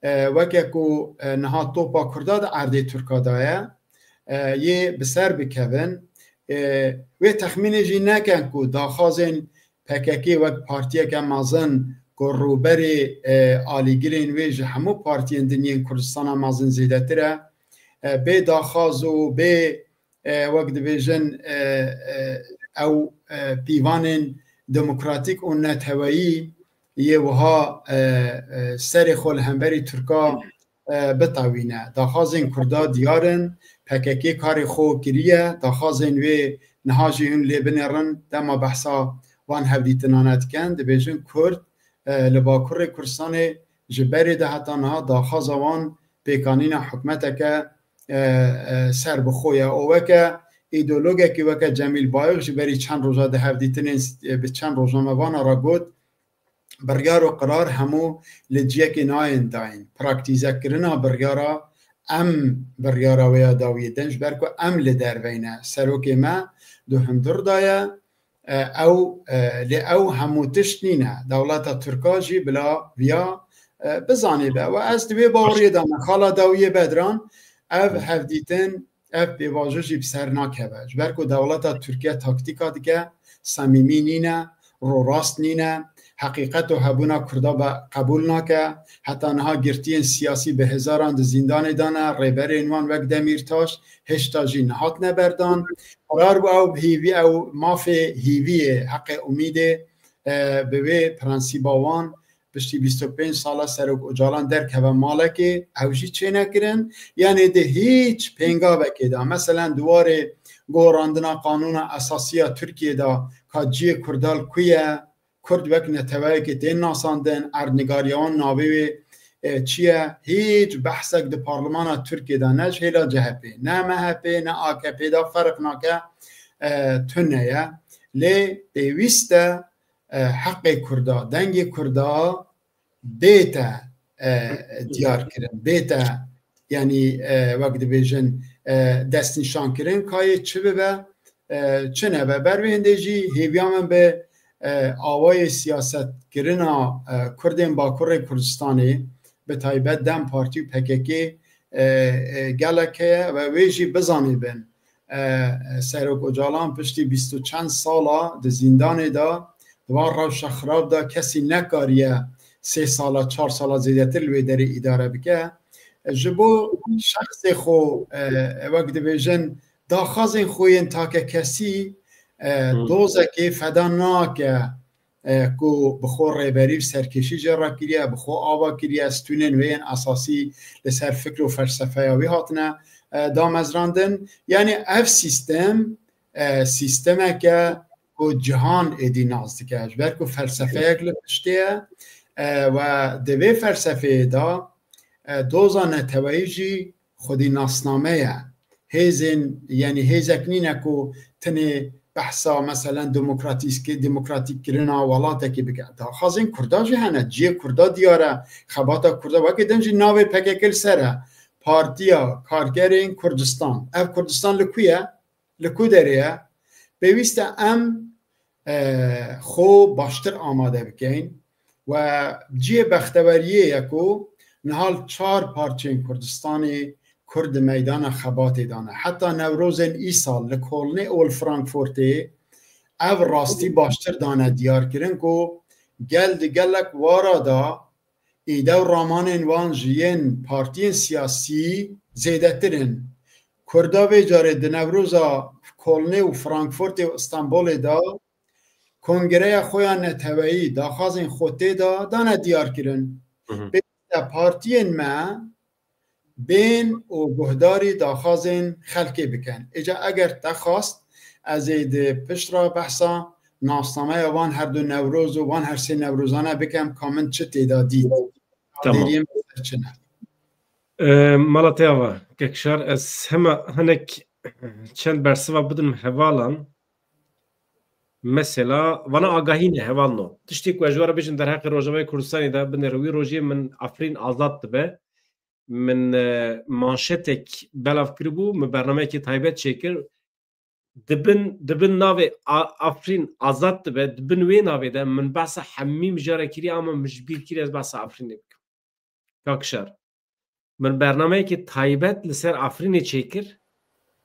e, weke ku, e, niha topa Kurda di erdê Tirka de ye, e, yê bi ser bikevin. E, wê texmînê jî nekin ku daxwazên P K K wek partiyeke mezin ku rûberê, e, alîgirên wê ji hemû partiyên din yên Kurdistana mezin zêdetir e, e, bê daxwaz û bê, e, wek dibêjin, e, e, ew, e, pîvanên demokratîk û neteweyî yê wiha, e, e, serê xwe li hemberî Tirka, e, bitewîne. Daxwazên Kurda diyar in, P K K karê xwe kiriye, daxwazên wê niha jî hûn lê binêrin, dema behsa van hevdîtinane dikin, dibêjin Kurd, e, li Bakurê Kurdistanê ji berê de heta niha daxwaza wan pêkanîna hikûmeteke, e, e, serbixwe ye. Û weke îdeologekî weke Cemîl Bayik ji berî çend roja di hevdîtinên s-, e, bi çend rojnamevana re got, biryar û qirar hemû li ciyekê nayên dayîn. Praktîzekirina biryara, em biryara wê ya dawiyê din, ji ber ku em li derveyî ne. Serokê me di hundir de ye, e, ew, e, lê ew hemû tişt nîne. Dewleta Tirka jî bila viya, e, bizanî be. Û ez di wê baweriyê de me. Xala Dawiyê Bedran, ev hevdîtin, ev pêvajo jî bi ser nakeve. Ji ber ku dewleta Tirkiye taktîka dike, samîmî nîne, rorast nîne. Heqîqet û hebûna Kurda be qebûl nake. Heta niha girtiyên siyasî bi hezaran di zîndanê de ne. Rêberên wan wek Demîrtaş hêşta jî nehatine berdan. Qerar bû ew hîvî, ew mafê hîviyê, heqê umîdê, e, bi wê prensîba wan piştî bîst û pênc sala Serok Ocalan derkeve malekê, ew jî çênekirin. Yanê di hîç pêngavekê de, meselen di warê gorandina qanûna esasî ya Tirkiyê de ka ciyê Kurda li ku ye, Kurd wek neteweyekê tên nasandin, erdnigariya wan navê wê, e, çi ye? Hîç behsek di parlimana Tirkiyê de ne ji hêla C H P, ne M H P, ne A K P de ferq nake, e, tune ye. Lê pêwîst e, e, heqê Kurda, dengê Kurda bête, e, diyar kirin, bête, yanî, e, wek dibêjin, e, destnîşan kirin, ka yê çi bibe, e, çi nebe. Ber wê hindê jî hêviya min bi, e, awayê siyasetkirina, e, Kurdên Bakurê Kurdistanê, bi taybet DEM Partî û P K K, e, e, gelek heye ve wê jî bizanîbin. E, Serok Ocalan piştî bîst û çend sala di zîndanê de, di van rewşa xirab de kesî nekariye sê sala, çar sala zêdetir li wê derê îdare bike. E, ji bo şexsê xwe, e, e, wek dibêjin, daxwazên xwe yên takekesî, e, Hmm. dozekê feda nake, e, ku bi xwe rêberî û serkêşî jê re kiriye, bi xwe ava kiriye, stûnên wê yên esasî li ser fikr û felsefeya wî hatine, e, damezrandin. Yanî ev sîstem, e, sîstemeke ku cihan êdî nas dike. Ji ber ku felsefeyek li piştê ye, e, we di vê felsefeyê de, e, doza neteweyî jî xwedî nasname ye. Hêzên, yanî hêzek nîne ku tenê behsa, meselen, demokratîk-, demokratîkkirina welatekê bike. Daxwazên Kurda jî hene. Cihê Kurda diyar e. Xebata Kurda, wekî din jî navê P K K li ser e. Partiya Karkerên Kurdistan. Ev Kurdistan li ku ye? Li ku derê ye? Pêwîst e em, e, xwe baştir amade bikein. We cihê bexteweriyê ye ku niha li çar parçeyên Kurdistanê Kurd di meydana xebatê de ne. Heta Newrozên îsal li Kolnê û li Frankfurtê ev rastî baştir dane diyarkirin ku gel di gelek wara de îde û ramanên wan ji yên partiyên siyasî zêdetir in. Kurda vê carê di Newroza Kolnê û Frankfurtê û Stenbolê de kongreya xwe ya neteweyî, daxwazên xwe tê de dane diyarkirin. Hı hı. Pêwîst e partiyên me bên û guhdarî daxwazên xelkê bikin. Îca eger te xwast, ez ê di pişt re behsa nasnameya van her du Newroz û van her sê Newrozane bikim, ka min çi tê de dît. Tamam. Deriyê min ser çi ne. Ee, mala te ava, Kekşar, ez hema hinek çend bersiva bidim hevalan. Mesela, vana agahî ne, heval no. Tiştê ku ez ji we re bêjim derheqê Rojavayê Kurdistanê de binêre, wî rojê min Afrîn azad dibe. Min, e, manşetek belav kiribû, min bernameyekê taybet çêkir. Dibin, dibin navê A-, Afrîn azad dibe, dibin wê navê de min behsa hemî mijara kiriye, ama min ji bîr kiriye ez behsa Afrînê bikim. Kak Şar. Min bernameyekê taybet li ser Afrînê çêkir.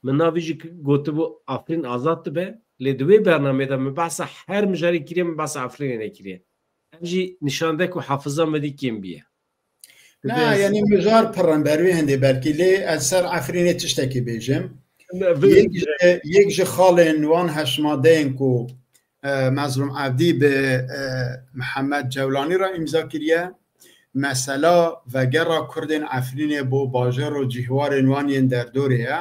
Min navê jî gotibû Afrîn azad dibe. Lê di wê bernameyê de min behsa her mijarê kiriye, min behsa Afrînê nekiriye. Ev jî nîşan de ku hafiza me dî kêm bîye. Ne, yanî mijar pir in, ber wê hindê belkî, lê ez ser Efrînê tiştekî bêjim. Ne, bi- Yek ji, yek ji xalên wan heşmadeyên ku, e, Mezlûm Evdî bi, e, Mihemed Cewlanî re îmza kiriye, mesela vegera Kurdên Efrînê bo bajêr û cîhwarên wan yên derdorê ye.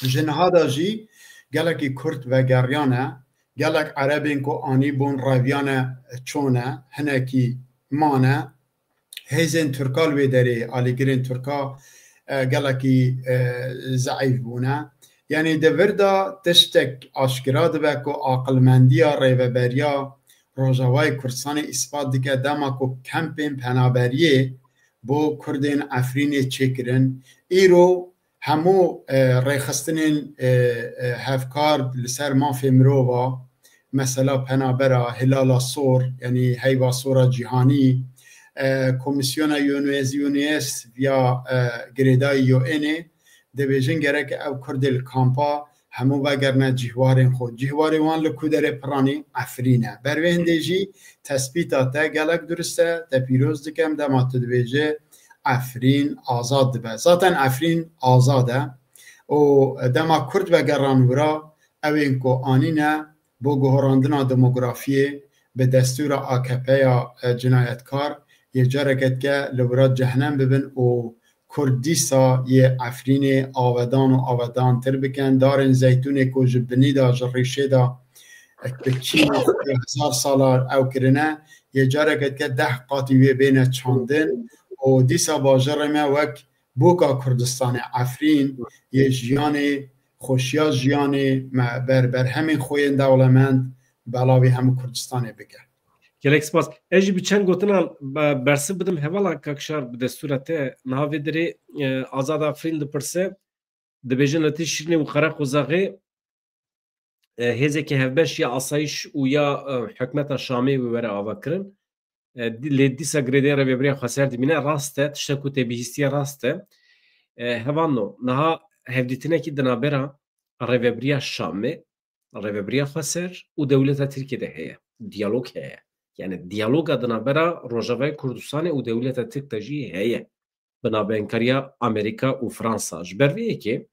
Ji niha de jî gelekî Kurd vegeriyane, gelek Erebên ku anîbûn reviyane çûne, hinekî mane. Hêzên Tirka li wê derê, alîgirên Tirka, e, gelekî, e, zeîf bûne. Yanî di vir de tiştek aşkira dibe ku aqilmendiya rêveberiya Rojavayê Kurdistanê îspat dike dema ku kempên penaberiyê bo Kurdên Efrînê çêkirin. Îro hemû, e, rêxistinên, e, e, hevkar li ser mafê mirova, mesela penabera Hilala Sor, yanî Heyva Sora Cîhanî, e, Komîsyona UNES, UNES ya, e, girêdayî U N'ê, dibêjin gerek ev Kurdê li kampa hemû vegerine cîhwarên xwe. Cîhwarê wan li ku derê piranî? Efrîn e. Ber vê hindê jî tespîta te gelek durist e, te pîroz dikim, dema tu dibêje Efrîn azad dibe. Zaten Efrîn azad e û dema Kurd vegeran wira, ew ên ku anîne bo guhorandina demografiyê bi destûra A K P ya, e, cinayetkar yê careke dike li wira cehnem bibin û Kurd dîsa yê Efrînê avedan û avedantir bikin. Darên zeytûnê ku ji binî de, ji rîşê de, e, bi kî hezar sala ew kirine, yê careke dike deh qatî wê bêne çandin û dîsa bajarê me wek boka Kurdistanê, Efrîn, yê jiyanê, xweşiya jiyanê me ber berhemên xwe yên dewlemend belavî hemû Kurdistanê bike. Gelek spas. Ez jî bi çend gotinan be-, bersiv bidim hevala Kakşar bi destûra te. Niha vê dirê, e, Azad Efrîn dipirse, dibêjin li Tîşrînê û Qereqozaxê, e, hêzeke hevbeş ya asayîş û ya, e, hikûmeta Şamê wê were avakirin. E, di-, lê dîsa girêdayî Rêveberiya Xweser dimîne, rast e, tiştek ku te bihîstiye rast e. E, hevalno, niha hevdîtinekî di navbera Rêveberiya Şamê, Rêveberiya Xweser û dewleta Tirkiyê de heye. Diyalog heye. Yani diyaloga di navbera Rojavayê Kurdistanê û dewleta Tirk de jî heye. Bi navbenkariya Amerîka û Fransa. Ji ber vê yekê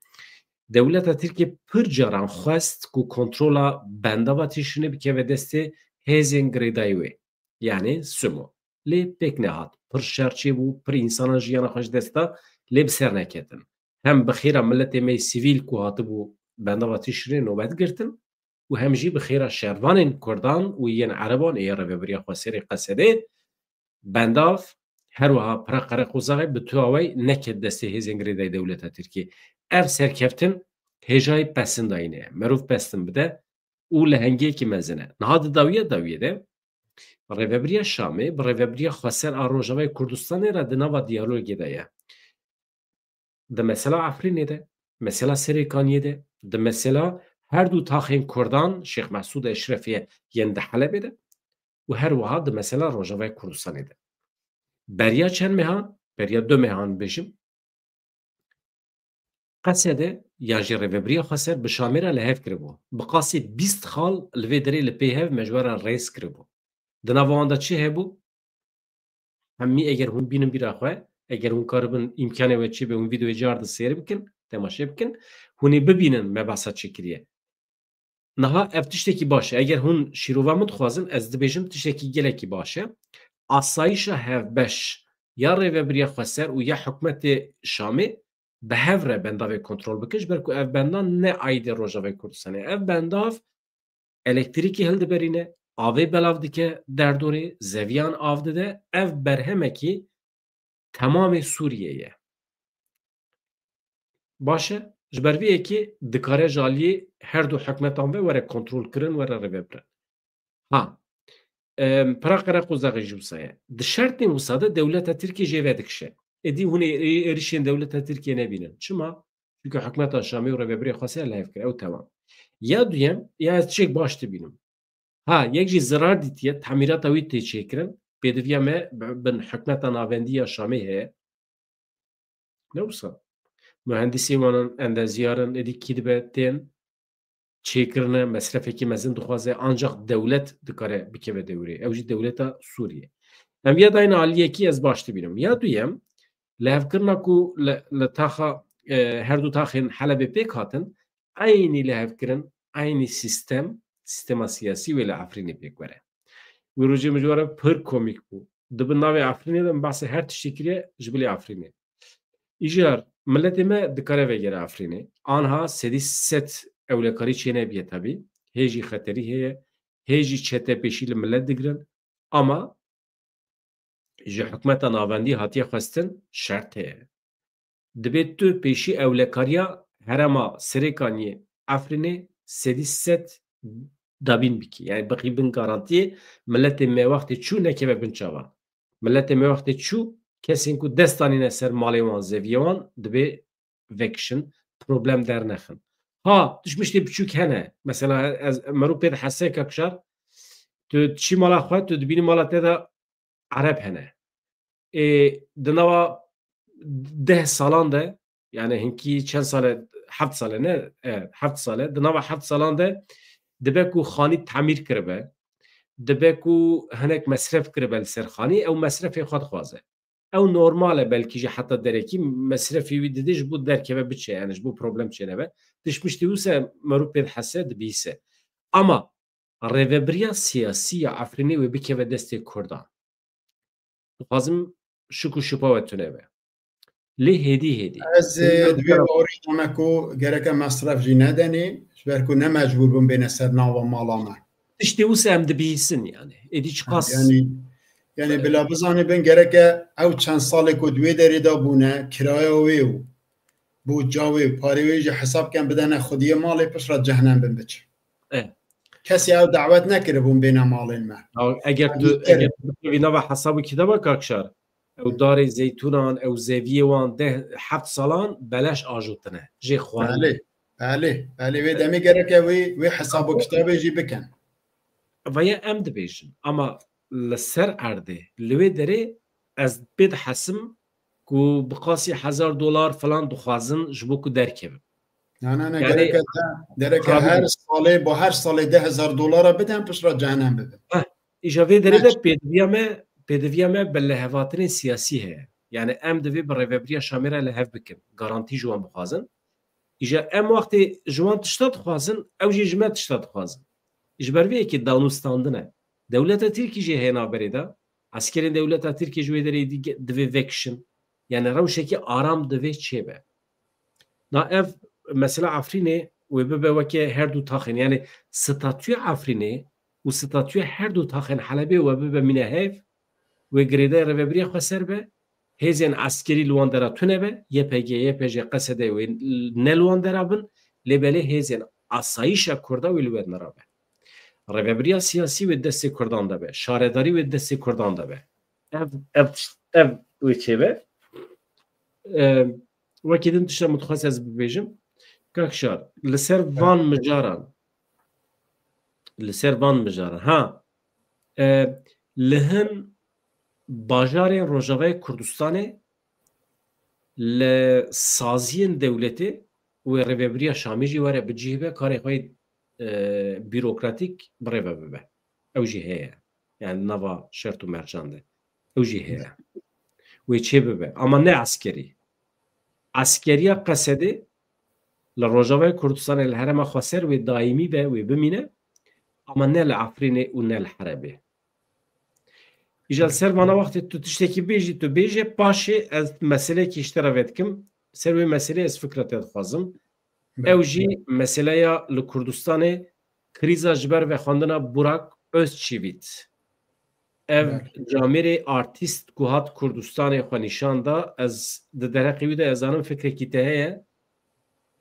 dewleta Tirkiyê pir caran xwest ku kontrola bendava Tîşrînê bikeve destê hêzên girêdayî wê. Yani sumo. Lê pêk nehat. Pir şer çêbû, pir însanan jiyana xwe ji dest da, lê bi ser neketin. Hem bi xêra miletê me yê sivîl ku hatibû bendava Tîşrînê nobet girtin û hem jî bi xêra şervanên Kurdan û yên Ereban ê Rêveberiya Xweserê Qesedê bendav, her wiha pira Qereqozaxê bi tu awayî neket destê hêzên girêdayî dewleta Tirkiyê. Ev serkeftin hêjayî pesindayînê ye. Merov pestin bide û lehengiyekî mezin e. Niha di dawiya dawiyê de Rêveberiya Şamê bi Rêveberiya Xweser a Rojavayê Kurdistanê re di nava diyalogê de ye. Di mesela Efrînê de, mesela Serêkaniyê de, di mesela her du taxên Kurdan Şêx Mesûd Eşrefê yên di Helebê de û her wiha di mesela Rojavayê Kurdistanê de. Beriya çend mehan, beriya du mehan bêjim, Qesede yan jî Rêveberiya Xweser bi Şamê re li hev kiribû. Bi qasî bîst xal li vê derê li pê hev me ji we re rêz kiribû. Di nava wan de çi hebû? Hemî eger hûn bînin bîra xwe, eger hûn karibin îmkanê we çêbe hûn vîdeoyê car di sêr bikin, temaşe bikin, hûn ê bibînin me behsa çi kiriye. Niha ev tiştekî baş e. Eger hûn şîrova min dixwazin, ez dibêjim tiştekî gelekî baş e. Asayişa hevbeş ya Rêveberiya Xweser û ya hikûmetê Şamê bi hev re bendavê kontrol bikin, ji ber ku ev bendan ne aîdê Rojavayê Kurdistanê. Ev bendav elektrîkê hildiberîne, avê belav dike derdorê, zeviyan av dide. Ev berhemekî temamê Sûriyê ye. Baş e, ji ber vê yekê dikare ji aliyê her du hikûmetan ve were kontrolkirin, were rêvebirin. Ha, em, pira Qereqozaxê jî wisa ye. Di şertên wisa de dewleta Tirkiyê jê vedikişe. Êdî hûn ê, ê, êrişên dewleta Tirkiyê nebînin. Çima? Çunke hikûmeta Şamê û Rêveberiya Xweser li hev kir. Ew temam. Ya duyem, ya ez tiştek baş dibînim. Ha, yek jî zirar dîtiye, temîrata wî tê çêkirin. Pêdiviya me bi, bin hikûmeta navendî ya Şamê heye. Ne wisa? Muhendisê wan in, endeziyar in, êdî kî dibe tên çêkirine, mesrefekî mezin dixwaze, ancak dewlet dikare bikeve dewrê. Ew jî dewleta Sûriyê. Em ya dayne aliyekî ez baş dibînim. Ya duyem, lihevkirina ku li, li taxa, e, her du taxên Helebê pêk hatin, eynî lihevkirin, eynî sîstem, sîstema siyasî wê li Efrînê pêk were. Wî rojê min ji we re pir komîk bû. Di bin navê Efrînê de min behsê her tiştî kiriye ji bilî Efrînê. Îcar, miletê me dikare vegere Efrînê. Anha sedî sed ewlekarî çênebiye tebî. Hê jî xeterî heye. Hê jî çete pêşî li milet digirin. Ama ji hikûmeta navendî hatiye xwestin şert heye. Dibê tu pêşî ewlekariya herêma Serêkaniyê Efrînê sedî sed dabîn bikî. Yani bixî bin garantiyê miletê me wextê çû nekeve bin çavan. Miletê me wextê çû kesên ku dest danîne ser malê wan, zeviyê wan dibê vekişin, problem dernexin. Ha, tişmiştê biçûk hene. Mesela ez, mero pê de hese Kakşar, tu çî mala xwe, tu dibînî mala te de Ereb hene. Ê, di nava deh salan de, yani hinkî çend sale heft sale ne, e, heft sale, di nava heft salan de dibe ku xanî temîr kiribe, dibe ku hinek mesref kiribe li ser xanî, ew mesrefê xwe dixwaze. Ew normal e, belkî jî heta derekî mesrefê wî didê ji bo derkeve biçe, yani ji bo problem çênebe. Tişt miştî wisa merû pê dihese, dibihîse. Ama rêvebiriya siyasî ya Efrînê wê bikeve destê Kurdan. Dixwazim şik û şipa we tune be. Lê hêdî hêdî. Ez, e, di vê bawerî de me ku gereke mesref jî nedenê, ji ber ku ne mecbûr bûn bêne ser nava mala me. Tiştê wisa em dibihîsin yani. Êdî çiqas Yani, yani bila bizanî bin gereke ew çend salê ku di wê derê de bûne, kiraya wê û bûtca wê û parê wê jî hesab ken bidene xwediyê malê, pişt re cehnem bin biçin. E. Kesê ew dawet nekiribûn bêne malên me. Ya, eger Yani tu, ser- eger tu bikevî nava hesab û kitaba Kakşar, ew darê zeytûnan, ew zeviyê wan deh, heft salan beleş ajotine. Jê xwarin. Belê, belê, belê. Wê demê gereke wê, wê hesab û kitabê jî bikin. Veya em dibêjin. Ama li ser erdê, li wê derê ez pê dihesim ku bi qasî hezar dolar falan dixwazin ji bo ku derkevin. Na, na, na, Yani gereke de, gereke Tabii. her salê, bo her salê deh hezar dolara bidin, pişt re cehennem bibin. Heh, îja vê derê de Baş. pêdiviya me, pêdiviya me bi lihevhatinên siyasî heye. Yani em divê bi rêvebiriya Şamê re li hev bikin. Garantî ji wan bixwazin. Îja em wextê ji wan tişta dixwazin, ew jî ji me tişta dixwazin. Ji ber vê yekê danûstandin e. Dewleta Tirkî jî heye navberê de. Eskerên dewleta Tirkî ji wê derê dî-, divê vekişin. Yani rewşekî aram divê çêbe. Na ev mesela Efrînê wê bibe weke her du taxên. Yani statûya Efrînê û statûya her du taxên Helebê we bibe mîne hev, wê girêdayê rêvebiriya xweser be, hêzên eskerî li wan dera tune be, Y P G, Y P J, Q S D wê ne li wan dera bin, lê belê hêzên asayîşa Kurda wê li wer nera be. Rêvebiriya siyasî wê destê Kurdan de be, şaredarî wê destê Kurdan de be. Ev, ev, ev wê çêbe. E, wekî din tişta min dixwest ez bibêjim. Kak Şar, li ser van mijaran, li ser van mijaran, ha, e, li hin bajarên Rojavayê Kurdistanê li saziyên dewletê wê rêvebiriya Şamê jî were bi cih be, karê xwe, e, bîrokratîk bi rê ve bibe. Ew jî heye. Yani nava şert û mercan de. Ew jî heye. Wê çê bibe. Ama ne eskerî. Eskeriya Q S D'ê li Rojavayê Kurdistanê li herêma xweser wê daîmî be, wê bimîne. Ama ne li Efrînê û ne li Helebê. Îja li ser vana wextê tu tiştekî bêjî, tu bêje, paşê ez meseleyekî ji te re vedikim. Ser wê meseleyê ez fikra te dixwazim. Belê. Ew jî meseleya li Kurdistanê krîza ji ber vexwendina Burak Özçivit. Ev Belê. camêrê artîst ku hat Kurdistanê xwe nîşan da, ez di derheqê wî de ez zanim fikrekî te heye.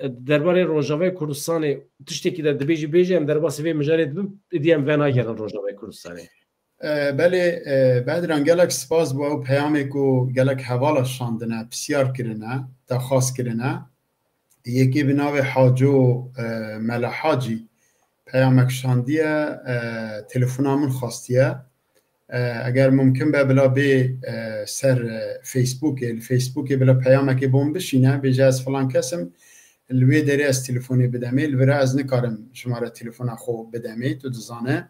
Di derbarê Rojavayê Kurdistanê tiştekî de dibêjî bêjî, em derbasî vê mijarê dibin, êdî em venagerin Rojavayê Kurdistanê. E, belê, e, Bedran, gelek spas bo ew peyamê ku gelek hevala şandine, pisyar kirine, daxwaz kirine. Yekê bi navê Haco, e, Mela Hacî peyamek şandiye, e, telefona min xwastiye. E, eger mumkin be bila bê, e, ser, e, Facebookê, li Facebookê bila peyamekê bo min bişîne, bêje ez filan kes im, li wê derê ez telefonê bidemê, li vira ez nikarim ji me re telefona xwe bidemê, tu dizane.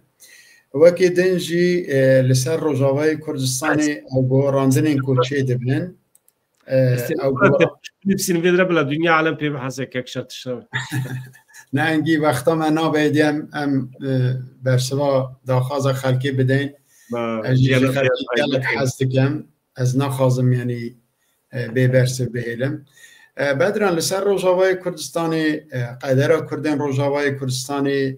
Wekî din jî, e, li ser Rojavayê Kurdistanê ew guherandinên ku çê dibin, e, Ez sê ew nûsîn vê dire bila dinya alem pê biheze kek şer tişta. Ne engî wexta me nabe êdî em, em, e, bersiva daxwaza xelkê bideyn. Ba, Ez jî ji xelkê gelek hez dikim. Ez naxwazim, yanî, e, bê bersiv bihêlim. E, Bedran, li ser Rojavayê Kurdistanê, e, qedera Kurdên Rojavayê Kurdistanê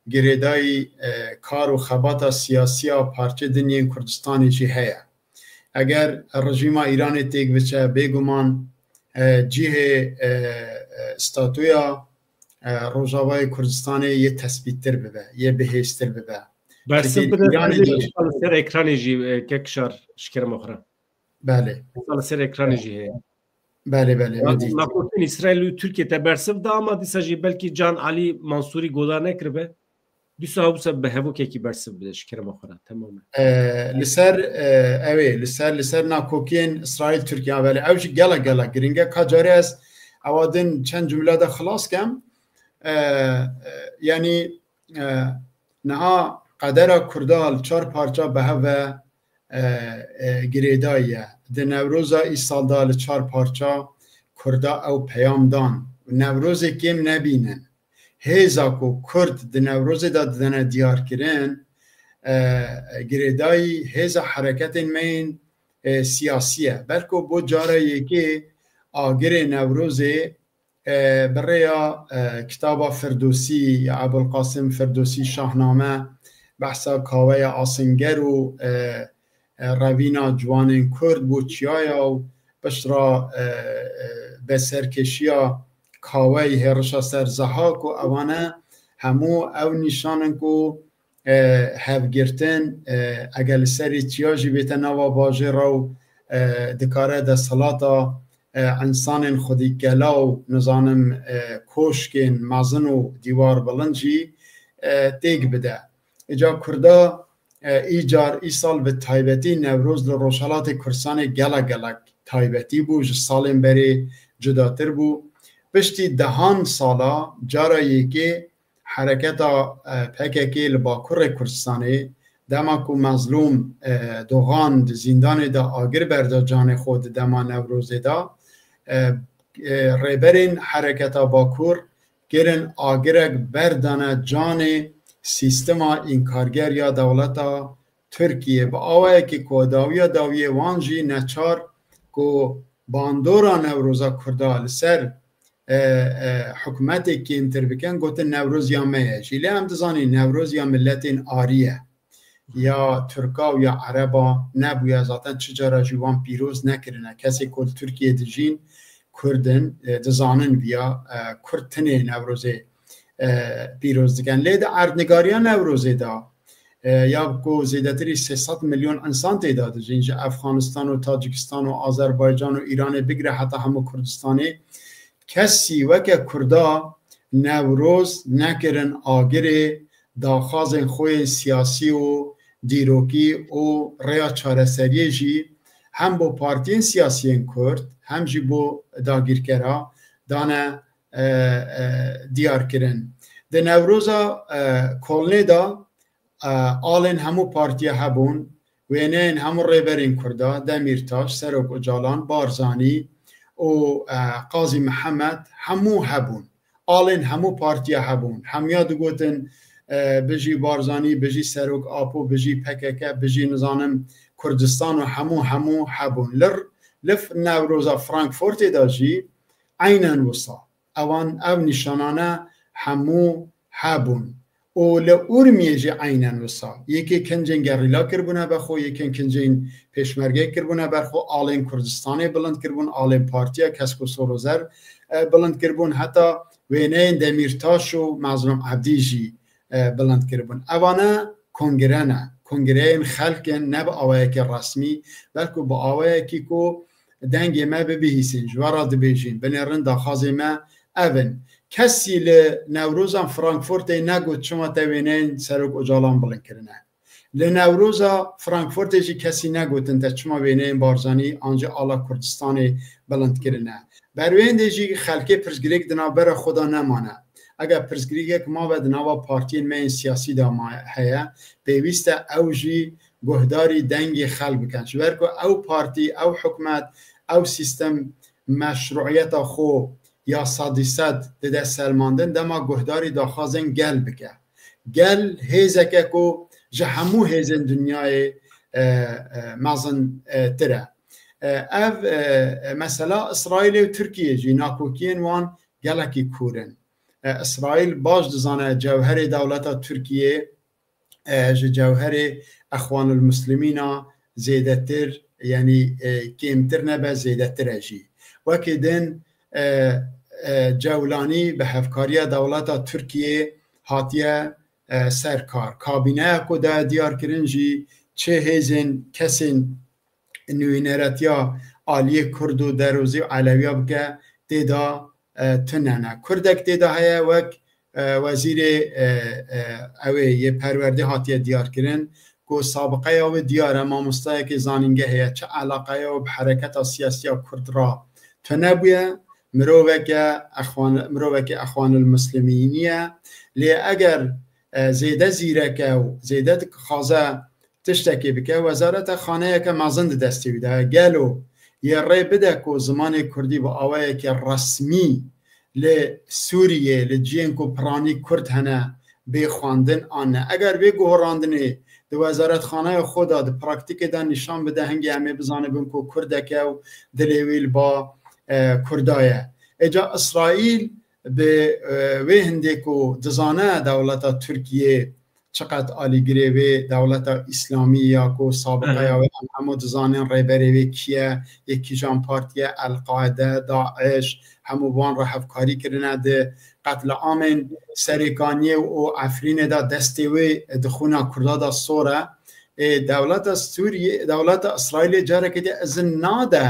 girêdayî, e, kar û xebata siyasiya parçe din yên Kurdistanê jî heye. Eger rejîma Îranê têk biçe, bêguman, e, cihê, e, e, statûya, e, Rojavayê Kurdistanê yê tesbîttir bibe, yê bihêztir bibe. Bersiv Çekê bide, Îranê ez ê de dîsa li ser ekranê jî, e, kek Şar, ji kerema xwe re. Belê. Dîsa li ser ekranê jî heye. Belê, belê, Ya, min dît. Nakotin Îsraîl û Tirkiye te bersiv da, ama dîsa jî belkî Can Alî Mansûrî godar nekiribe. Dîsa wisa bi hevokekî bersiv bide, ji kerema xwe re, temamen. E, li ser, e, ew ê, li ser, li ser nakokiyên Îsraîl Tirkiye, belê, ew jî gelek, gelek giring e. Ka carê ez, Ewa din çend cumle de xilas kem. E, e, yanî, e, niha qedera Kurda li çar parça bi hev ve, e, e, girêdayî ye. Di Newroza îsal de li çar parça Kurda ew peyam dan. Newrozê kêm nebînin. Hêza ku Kurd di Newrozê de didene diyarkirin, e, girêdayî hêza hereketên me yên, e, siyasî ye. Belko bo cara yekê agirê Newrozê, e, bi rêya, e, kitaba Firdosî ya Ebulqasim Firdosî Şahname, behsa Kaweya Asinger û, e, e, revîna ciwanên Kurd bû çiyaya û piştre, e, e, be serkêşiya Kaweyî hêrişa ser Zehak û ewane hemû ew nîşan in ku, e, hevgirtin, e, eger li serî çiya jî bête nava bajêra û, e, dikare desthilata, e, însanên xwedî gela û nizanim, e, koşkên mezin û dîwar bilind jî, e, têk bide. Îca Kurda, e, îcar îsal bi taybetî Newroz li Rojhelatê Kurdistanê gelek gelek taybetî bû, ji salên berê cudatir bû. Piştî dehan sala cara yekê hereketa, e, P K K li Bakurê Kurdistanê, dema ku Mezlûm, e, Dogan di zîndanê de agir berda canê xwe di dema Newrozê de, e, e, rêberên hereketa Bakur kirin agirek berdane canê sîstema înkarger ya dewleta Tirkiyê. Bi awayekî ku dawiya dawiyê wan jî neçar ku bandora Newroza Kurda li ser, e, e, hikûmetê kêmtir bikin, gotin Newroz ya me ye jî. Lê em dizanîn Newroz ya miletên arî ye. Ya Tirka û ya Ereba nebûye. Zaten çi cara jî wan pîroz nekirine. Kesê ku li Tirkiyê dijîn Kurd in, e, dizanin viya, e, Kurd tinê Newrozê, e, pîroz dikin. Lê di erdnigariya Newrozê de, e, ya ku zêdetirî sê sed milyon însan tê de dijîn, ji Efxanistan û Tacikistan û Azerbaycan û Îranê bigire heta hemû Kurdistanê, kesî weke Kurda Newroz nekirin agirê daxwazên xwe yên siyasî û dîrokî û rêya çareseriyê jî hem bo partiyên siyasiyên Kurd, hem jî bo dagîrkera dane, e, e, diyar kirin. Di Newroza, e, Kolnê de, e, alên hemû partiya hebûn, wêneyên hemû rêberên Kurda, Demîrtaş, Serok Ocalan, Barzanî û, e, Qazî Mihemed hemû hebûn. Alên hemû partiya hebûn. Hemiya digotin, e, bijî Barzanî, bijî Serok Apo, bijî P K K, bijî nizanim Kurdistan û hemû, hemû hebûn. Lir, li Newroza Frankfurtê de jî eynen wisa. Ewan ev nîşanane hemû hebûn. Û li Urmiyê jî eynen wisa. Yekê kincên gerîla kiribûne be xwe, yekên kincên pêşmergeyê kiribûne ber xwe, alên Kurdistanê bilind kiribûn, alên partiya Kesko Sorozer, e, bilind kiribûn, heta wêneyên Demîrtaş û Mezlûm Ebdî jî, e, bilind kiribûn. Evane kongre ne. Kongreyên xelk in, ne bi awayekî resmî, belku bi awayekî ku dengê me bibihîsîn, ji we re dibêjin, binêrin daxwazê me ev in. Kesî li Newrozan Frankfurtê negot çima te wêneyên Serok Ocalan bilind kirine. Li Newroza Frankfurtê jî kesî negotin te çima wêneyên Barzanî an jî ala Kurdistanê bilind kirine. Berwêndê jî xelkê pirsgirêk di navbera xwe de nemane. Eger pirsgirêkek mabe di nava partiyên me yên siyasî de ma heye, pêwîst e ew jî guhdarî dengê xelk bikin. Ji ber ku ew partî, ew hikûmet, ew sîstem meşruiyeta xwe ya sedî sed dide selmandin, dema guhdarî daxwazên gel bike. Gel hêzeke ku ji hemû hêzên dinyayê, e, e, mezin, e, tir e. E, ev, e, e, mesela Îsraîlê û Tirkiyê jî nakokiyên wan gelekî kûr in. E, Îsraîl baş dizane cewherê dewleta Tirkiyê, e, ji cewherê Exwanul Muslimîna zêdetir, yanî, e, kêmtir nebe, zêdetir e jî. Wekî din, e, e, Cewlanî bi hevkariya dewleta Tirkiyê hatiye, e, ser kar. Kabîneya ku daye diyar kirin jî çi hêzên kesên nûneretiya aliyê Kurd û Derozî û Elewiya bike tê de, e, tune ne. Kurdek tê de heye wek, e, wezîrê, e, e, ew ê yê perwerdê hatiye diyar kirin ku sabiqeya wê diyar e, mamostayekê zanîngehê ye, çi eleqeya wê bi hereketa siyasiya Kurd re tune bûye, miroveke exwan, miroveke exwanil muslimînî ye. Lê eger, e, zêde zîrek e û zêde dixwaze tiştekê bike, wezareta xaneyeke mezin di destê wî de ye. Gelo yê rê bide ku zimanê kurdî bi awayeke resmî li Sûriyê, li ciyên ku piranî kurd hene, bê xwendin an ne? Eger vê guhorandinê di wezaretxaneya xwe de, di praktîkê de nîşan bide, hingê em ê bizanibin ku kurdek e û dilê wî li ba, e, kurda ye. Êca Îsraîl bi, e, wê hindê ku dizane dewleta Tirkiyê çiqet alîgirê wê dewleta Îslamî ya ku sabiqeya wê em hemû dizanin rêberê wê kî ye, yê kîjan partî ye, El-Qaide, DAIŞ, hemû wan re hevkarî kirine di qetliamên Serêkaniyê û Efrînê de destê wê di xwîna Kurda de sor e. Ê, dewleta Sûriyê, dewleta Îsraîlê carekê dî izin nade,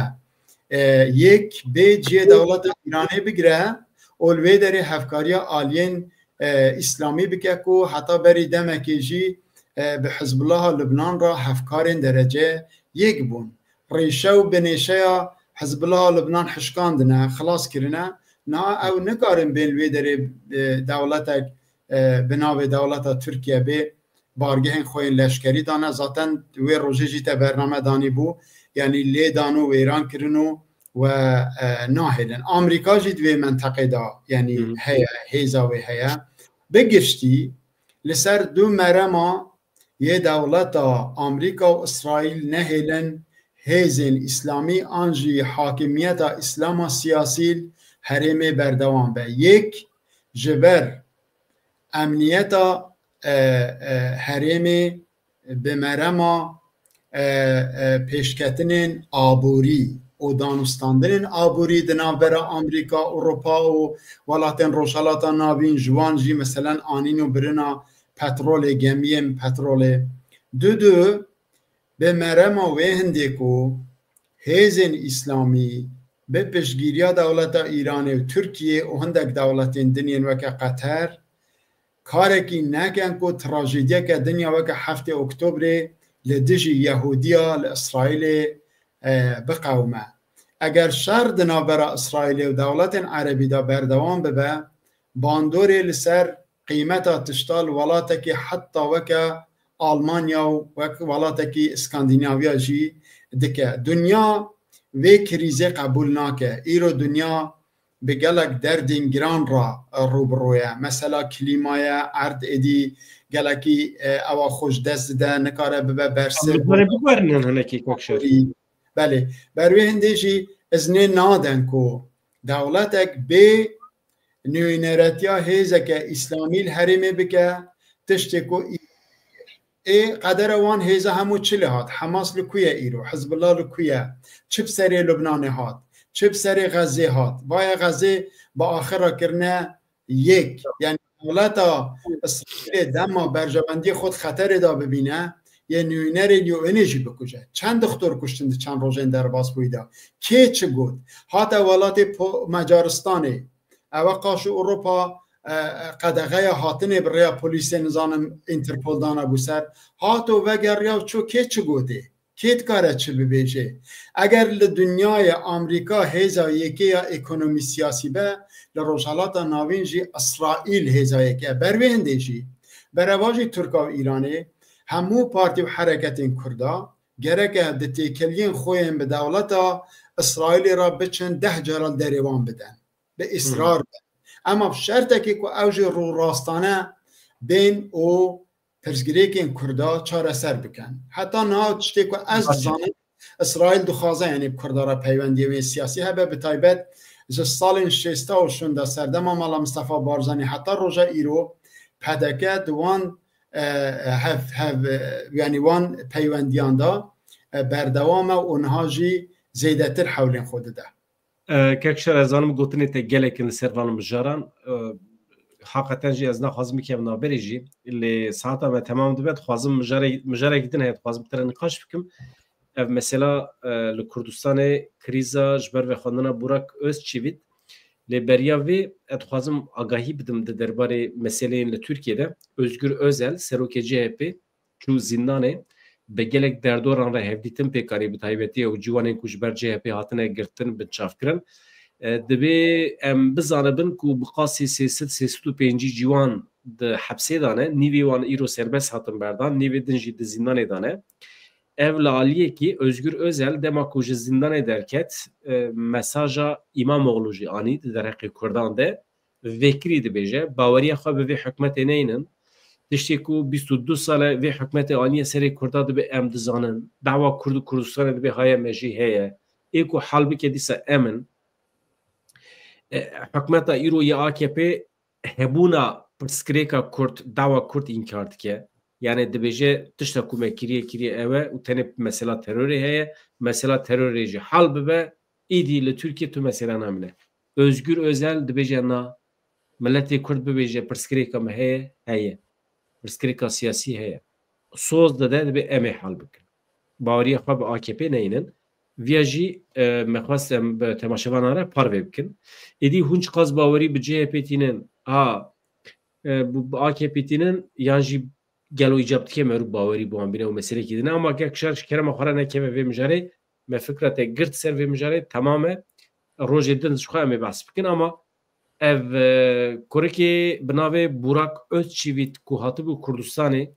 e, yek bê cihê dewleta Îranê bigire û li wê derê hevkariya aliyên, e, Îslamî bike ku heta berî demekê jî, e, bi Hizbullaha Lubnan re hevkarên derece yek bûn. Rîşe û binêşeya Hizbullaha Lubnan hişkandine, xilas kirine. Niha ew nikarin bên li wê derê, e, dewletek, e, bi navê dewleta Tirkiye bê bargehên xwe yên leşkerî dane. Zaten wê rojê jî te bername danî bû. Yanî lê dan û wêran kirin û we, e, nahêlin. Amerîka jî di vê menteqê de, yanî Hı hı. heye, hêza wê heye. Bi giştî li ser du merema yê dewleta Amerîka û Îsraîl nehêlin hêzên Îslamî an jî hakimiyeta Îslama siyasî li herêmê berdewam be. Yek, ji ber emniyeta, e, e, herêmê bi merema, e, e, pêşketinên aborî û danûstandinên aborî di navbera Amerîka, Ewropa û welatên Rojhelata Navîn, ji wan jî meselen anîn û birina petrolê, gemiyên petrolê. Du du, bi merema wê hindê ku hêzên Îslamî bi piştgiriya dewleta Îranê û Tirkiyê û hindek dewletên din yên weke Qeter, karekî neken ku trajediyeke din ya weke heftê Oktobrê li dijî Yehudiya li Îsraîlê, e, biqewime. Eger şer di navbera Îsraîlê û dewletên Erebî de berdewam bibe, bandorê li ser qîmeta tişta li welatekî heta weke Almanya û wek welatekî Îskandînavya jî dike. Dinya vê krîzê qebûl nake. Îro dinya bi gelek derdên giran re rû bi rû ye. Mesela klîma ye, erd êdî gelekî, e, ewa xwe ji dest dide, nikare bibe bersiv. Em dikare bigerînin hinekî, Kok Şer. Belê. Ber wê hindê jî iznê nadin ku dewletek bê nûneretiya hêzeke Îslamî li herêmê bike, tiştê ku ê qedera wan hêza hemû çi lê hat? Hamas li ku ye îro? Hizbullah li ku ye? Çi bi serê Lubnanê hat? Çi bi serê Xezê hat? Vaya Xezê bi axira kirine yek. Yani dewleta Îsraîlê dema berjewendiyê xwe di xeterê de bibîne, yê nûnerê lê û inê jî bikuje. Çend dixtor kuştin di çend rojên derbasbûyî de? Kê çi got? Hate welatê Po-, Macaristanê. Ewe qaşo Ewropa, e, e, qedexeya hatinê bi rêya polîsê, nizanim Interpol dana bû ser. Hato vegeriya û ço kê çi gotê? Kê dikare çi bibêje? Eger li dinyayê Amerîka hêza yekê ya ekonomî siyasî be, li Rojhelata Navîn jî Îsraîl hêza yekê ye. Ber wê hindê jî berevajî Tirka û Îranê hemû partî û hereketên Kurda gereke di têkeliyên xwe yên bi dewleta Îsraîlê re biçin deh cara li derê wan bidin. Bi Hı. îsrar be. Ema bi şertekê ku ew jî rûrastane bên û pirsgirêkên Kurda çareser bikin. Heta niha tiştê ku ez Baş. dizanim, Îsraîl dixwaze, yanî bi Kurda re peywendiyê wê siyasî hebe, bi taybet ji salên şêsta û şûnda serdema Mala Mistefa Barzanî heta roja îro P D K di wan, e, hev, hev, e, yanî wan peywendiyan de, e, berdewam e û niha jî zêdetir hewlên xwe dide. E, Kek Şer, ez zanim gotinê te gelek in li ser van mijaran. E, heqeten jî ez naxwazim bikevim navberê jî. Lê saeta me temam dibe, dixwazim mijare-, mijarek din heye, dixwazim te re nîqaş bikim. Ev mesela, e, li Kurdistanê krîza ji ber vexwendina Burak Özçivit. Lê beriya vê, ez dixwazim agahî bidim di derbarê meseleyên li Tirkiyê de. Özgür Özel, serokê C H P, çû zîndanê, bi gelek derdoran re hevdîtin pêk anî, bi taybetî ew ciwanên ku ji ber C H P hatine girtin, binçavkirin. E, divê em bizanibin ku bi qasî sê sed sê sed û pêncî ciwan di hepsê de ne, nîvê wan îro serbest hatin berdan, nîvê din jî di zîndanê de ne. Ev li aliyekî Özgür Özel dema ku ji zîndanê derket, e, mesaja Îmamoğlu jî anî di derheqê Kurdan de. Vekirî dibêje, baweriya xwe bi vê hikûmetê neynin. Tiştê ku bîst û du sal e vê hikûmetê aniye serê Kurda dibe em dizanin. Dawa Kurd û Kurdistanê dibe haye me jî heye. Ê ku hal bike dîsa em in. E, hikûmeta îro ya A K P hebûna pirsgirêka Kurd, dawa Kurd înkar dike. Yani dibêje tişta ku me kiriye, kiriye ew e û tenê mesela terorê heye. Mesela terorê jî hal bibe, îdî li Tirkiye tu mesela namine. Özgür Özel dibêje na, miletê Kurd bibêje pirsgirêka me heye, heye. Pirsgirêka siyasî heye. Soz dide, dibê em ê hal bikin. Baweriya xwe bi A K P neynin. Viya jî, e, me xwest em bi temaşevanan re parve bikin. Êdî hûn çiqas bawerî bi C H P tînin, ha, e, bi, bi A K P tînin, yan jî gelo îcab dike me rû bawerî bi wan bîne û meselekî din e. Ama gek şer ji kerema xwe re nekeve vê mijarê, me fikra te girt ser vê mijarê, temam e. Rojê din ji xwe em ê behs bikin, ama ev, e, kurikê bi navê Burak Özçivit ku hatibû Kurdistanê,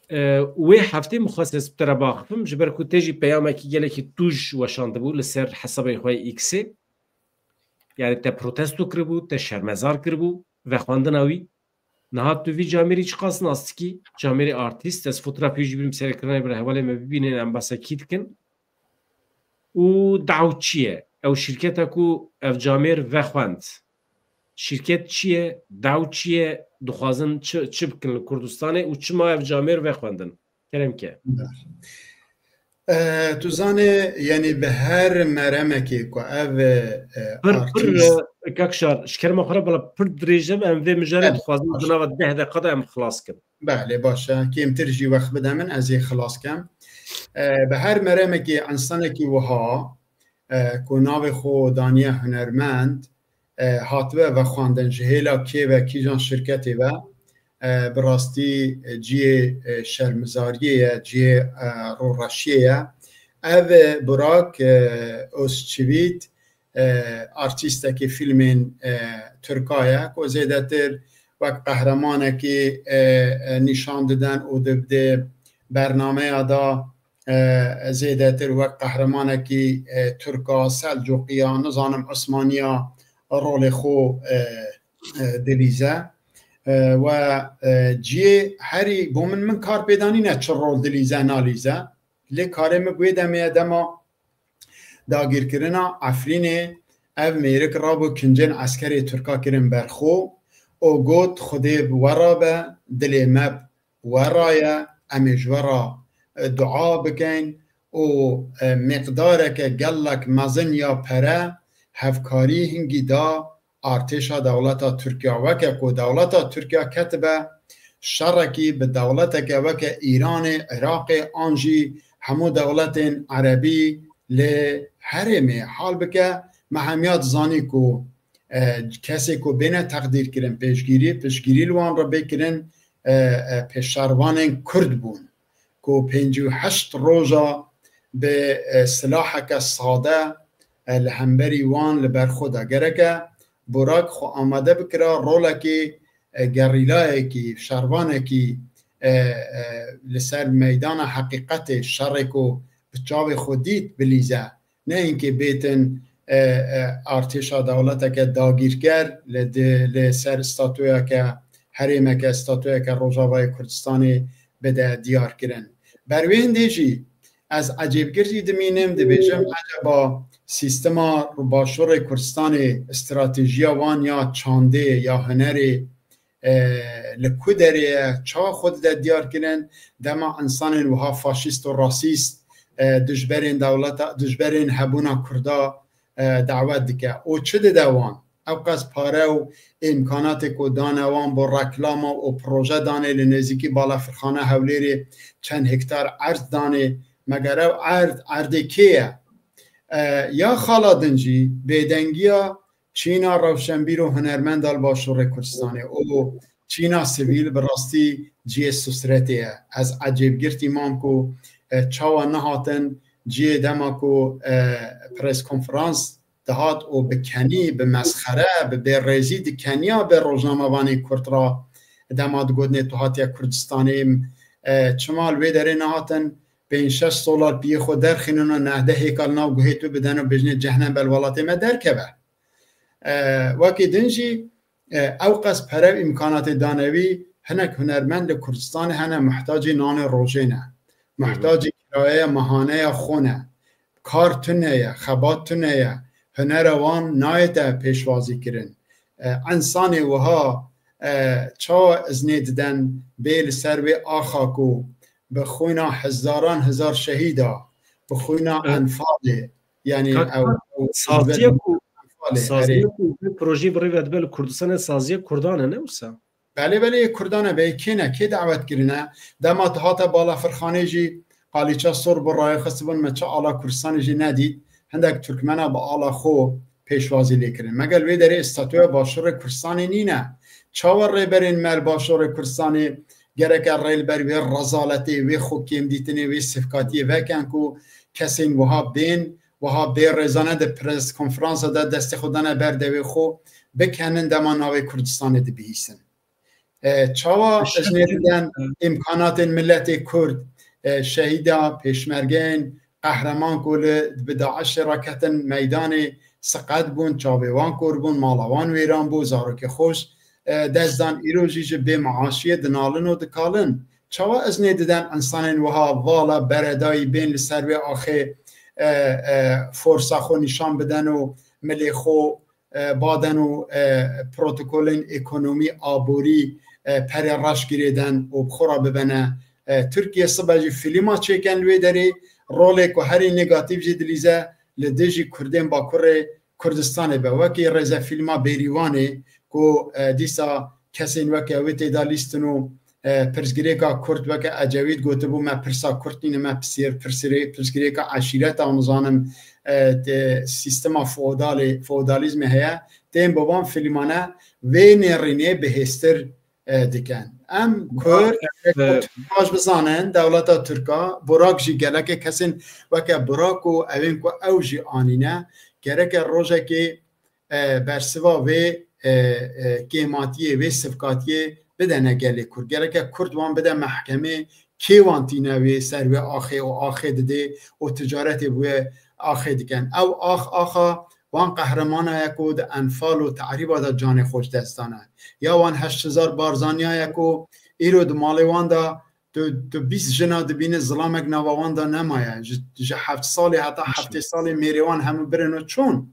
e, wê heftê min xwest ez bi te re biaxifim, ji ber ku te jî peyamekî gelekî tûj weşandibû li ser hesabê xwe yê X-ê. Yani te protesto kiribû, te şermezar kiribû, vexwendina wî. Niha tu vî camêrî çiqas nas dikî? Camêrê artîst, ez fotografî jî bînim serê ekranê, bir hevalê me bibînin, em behsa kî dikin. Û daw çi ye? Ew şîrketa ku ev camêr vexwend. Şîrket çi ye? Daw çi ye? Dixwazin çi, çi bikin li Kurdistanê û çima ev camêr vexwendin? Kerem ke. E, tu zanê, yani bi her meremekê ku ev, e, Pir, pir, artîst e, Kak Şar, ji kerema xwe re bela pir dirêj e, em vê mijarê Evet, dixwazin baş. di nava deh deqa de em xilas kin. Belê, baş e. Kêmtir jî wext bide min, ez ê xilas kem. E, bi her meremekê, insanekî wiha, e, ku navê xwe daniye hunermend, e, hatibe vexwendin, ji hêla kê ve, kîjan şirketê ve, e, bi rastî, e, cihê, e, şermizariyê ye, cihê, e, rûreşiyê ye. Ev, e, Burak, e, Özçivit, e, artîstekî fîlmên, e, Tirka ye, ku zêdetir wek qehremanekî, e, e, nîşan didin û di, di bernameya de, e, zêdetir wek qehremanekî, e, Tirka, Selcuqiya, nizanim Osmaniya rolê xwe, e, e, dilîze. E, we, e, ciyê herî bo min, min kar pê danîne çi rol dilîze, nalîze. Lê karê min bi wê demê ye, dema dagîrkirina Efrînê, ev mêrik rabû kincên eskerê Tirka kirin ber xwe û got, Xwedê bi we re be, dilê me bi we re ye, em ê ji we re, e, dua bikin û, e, miqdareke gelek mezin ya pere hevkarî hingî da artêşa dewleta Tirkiya. Weke ku dewleta Tirkiya ketibe şerekî bi dewleteke weke Îranê, Iraqê an jî hemû dewletên erebî li herêmê hal bike, me hemiya dizanî ku, e, kesê ku bêne teqdîr kirin, pêşgirî, piştgirî li wan re bê kirin, e, e, pêşervanên Kurd bûn. Ku pêncî û heşt roja bi, e, silaheke sade, e, li hemberî wan li ber xwe de. Gereke Burak xwe amade bikira rolekê, e, gerîlayekî, şervanekî, e, e, li ser meydana heqîqetê şerê ku bi çavê xwe dît bilîze. Ne hinkê bêtin, e, e, artêşa dewleteke dagîrker li di-, li ser statuyeke herêmeke, statuyeke Rojavayê Kurdistanê bide diyar kirin. Ber wê hindê jî ez ecêbgirtî dimînim, dibêjim, eceba sîstema Başûrê Kurdistanê, stratejiya wan ya çandê, ya hunerê, e, li ku derê ye, çawa xwe dide diyar kirin, dema insanên wiha faşîst û rasîst, e, dijberên dewleta, dijberên hebûna Kurda, e, dawet dike. Û çi dide wan? Ew qas pare û îmkanatê ku dane wan bo reklama û proje danê, li nêzîkî Balafirxana Hewlêrê çend hektar erd danê. Meger ew erd, erdê kê ye? E, ya xala din jî bêdengiya çîna rewşenbîr û hunermenda li Başûrê Kurdistanê û çîna sivîl bi rastî cihê susretê ye. Ez ecêbgirtî mam ku, e, çawa nehatin cihê dema ku, e, preskonferans dihat û bi kenî, bi mesxere, bi bêrêzî dikeniya bi rojnamevanê Kurd re dema digotinê tu hatiye Kurdistanê, e, çima li wê derê nehatin pênc şeş sola piyê xwe derxînin û nehdeh hêka li nav guhê tu bidin û bêjinê cehnem be li welatê me derkeve. E, wekî din jî, e, ew qas pere û îmkanatê dane wî, hinek hunermend li Kurdistanê hene muhtacî nanê rojê ne. Muhtacî kirayeya mehaneya xwe ne. Kar tune ye, xebat tune ye. Hunera wan nayête pêşwazî kirin. E, ensanê wiha, e, çawa iznê diden bê li ser wê axa ku bi xwîna hezaran hezar şehîda, bi xwîna Enfalê, yanî ew, ew saziya ku, saziya ku vê projeyê bi rê ve dibe li Kurdistanê saziya Kurdan e, ne wisa? Belê, belê, yê Kurdan e, be yê kê ne, kê dawet kirine? Dema tu hate balafirxanê jî qalîça sor bi rayê xistibûn, me çi ala Kurdistanê jî nedît. Hindek Turkmena bi ala xwe pêşwazî lê kirin. Me gel wê derê statûya Başûrê Kurdistanê nîne. Çawa rêberên me li Başûrê Kurdistanê gereke rê li ber wê rezaletê, wê xwe kêmdîtinê, wê sivkatiyê veken ku kesên wiha bên, wiha bê rêzane di pres konferansa de destê xwe dane ber devê xwe, bikenin dema navê Kurdistanê dibihîsin. E, çawa iznê diden îmkanatên miletê Kurd, e, şehîda, pêşmergeyên qehreman ku li bi DAIŞê re ketin meydanê siqet bûn, çavê wan kor bûn, mala wan wêran bû, zarokê xwe ji, e, dest dan, îro jî ji bêmeaşiyê dinalin û dikalin. Çawa iznê diden insanên wiha vala beredayî bên li ser wê axê, e, e, forsa xwe nîşan bidin û milê xwe e, baden û, e, protokolên ekonomî, aborî, e, perê reş girêden û bi xwe re bibene, e, Tirkiye. Sibe jî fîlma çêken li wê derê, rolê ku herî negatîf jî dilîze li dijî Kurdên Bakurê Kurdistanê be. Wekî rêzefîlma Bêrîwanê ku, e, dîsa kesên weke wê tê de lîstin û e, pirsgirêka Kurd weke Ecewît gotibû, me pirsa Kurd nîne, me pirsiyê-, pirsirê-, pirsgirêka eşîreta û nizanim, e, de sîstema feodalê, feodalîzmê heye. Tên bi van fîlmane vê nêrînê bihêztir, e, dikin. Em Kurd, e, baş bizanin, dewleta Tirka, Burak jî gelekê kesên weke Burak û ewên ku ew jî anîne, gereke rojekê e, bersiva vê, e, e, kêmatiyê, vê sivkatiyê bidene gelê Kurd. Gereke Kurd wan bide mehkemê, kê wan tîne wê ser wê axê û axê didê û ticaretê bi wê axê dikin. Ew ax, axa wan qehremanaya ku di enfal û te'rîba de canê xwe ji dest dane. Ya wan heşt hezar Barzaniyaya ku îro di malê wan de tu, tu bîst jina dibîne zilamek nava wan de nemaye. Ji, ji heft salê heta heftê salê mêrê wan hemû birin û çûn.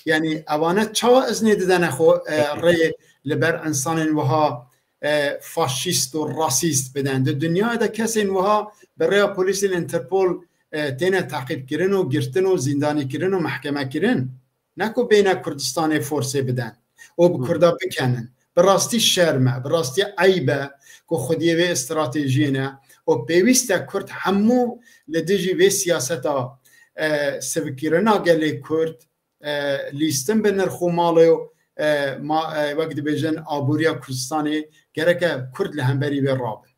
Yanî evane çawa iznê didene xwe, e, rê li ber insanên wiha, e, faşîst û rasîst bidin? Di dinyayê de kesên wiha bi rêya polîsên Interpol, e, têne teqîbkirin û girtin û zîndanîkirin û mehkemekirin. Ne ku bêne Kurdistanê forsê bidin û bi Kurda bikenin. Bi rastî şerm e, bi rastî eyb e ku xwediyê vê stratejiyê ne û pêwîst e Kurd hemû li dijî vê siyaseta, e, sivikirina gelê Kurd, e, lîstin bi nirx û malê û, e, ma, e, wek dibêjin aboriya Kurdistanê gereke Kurd li hemberî vê rabin.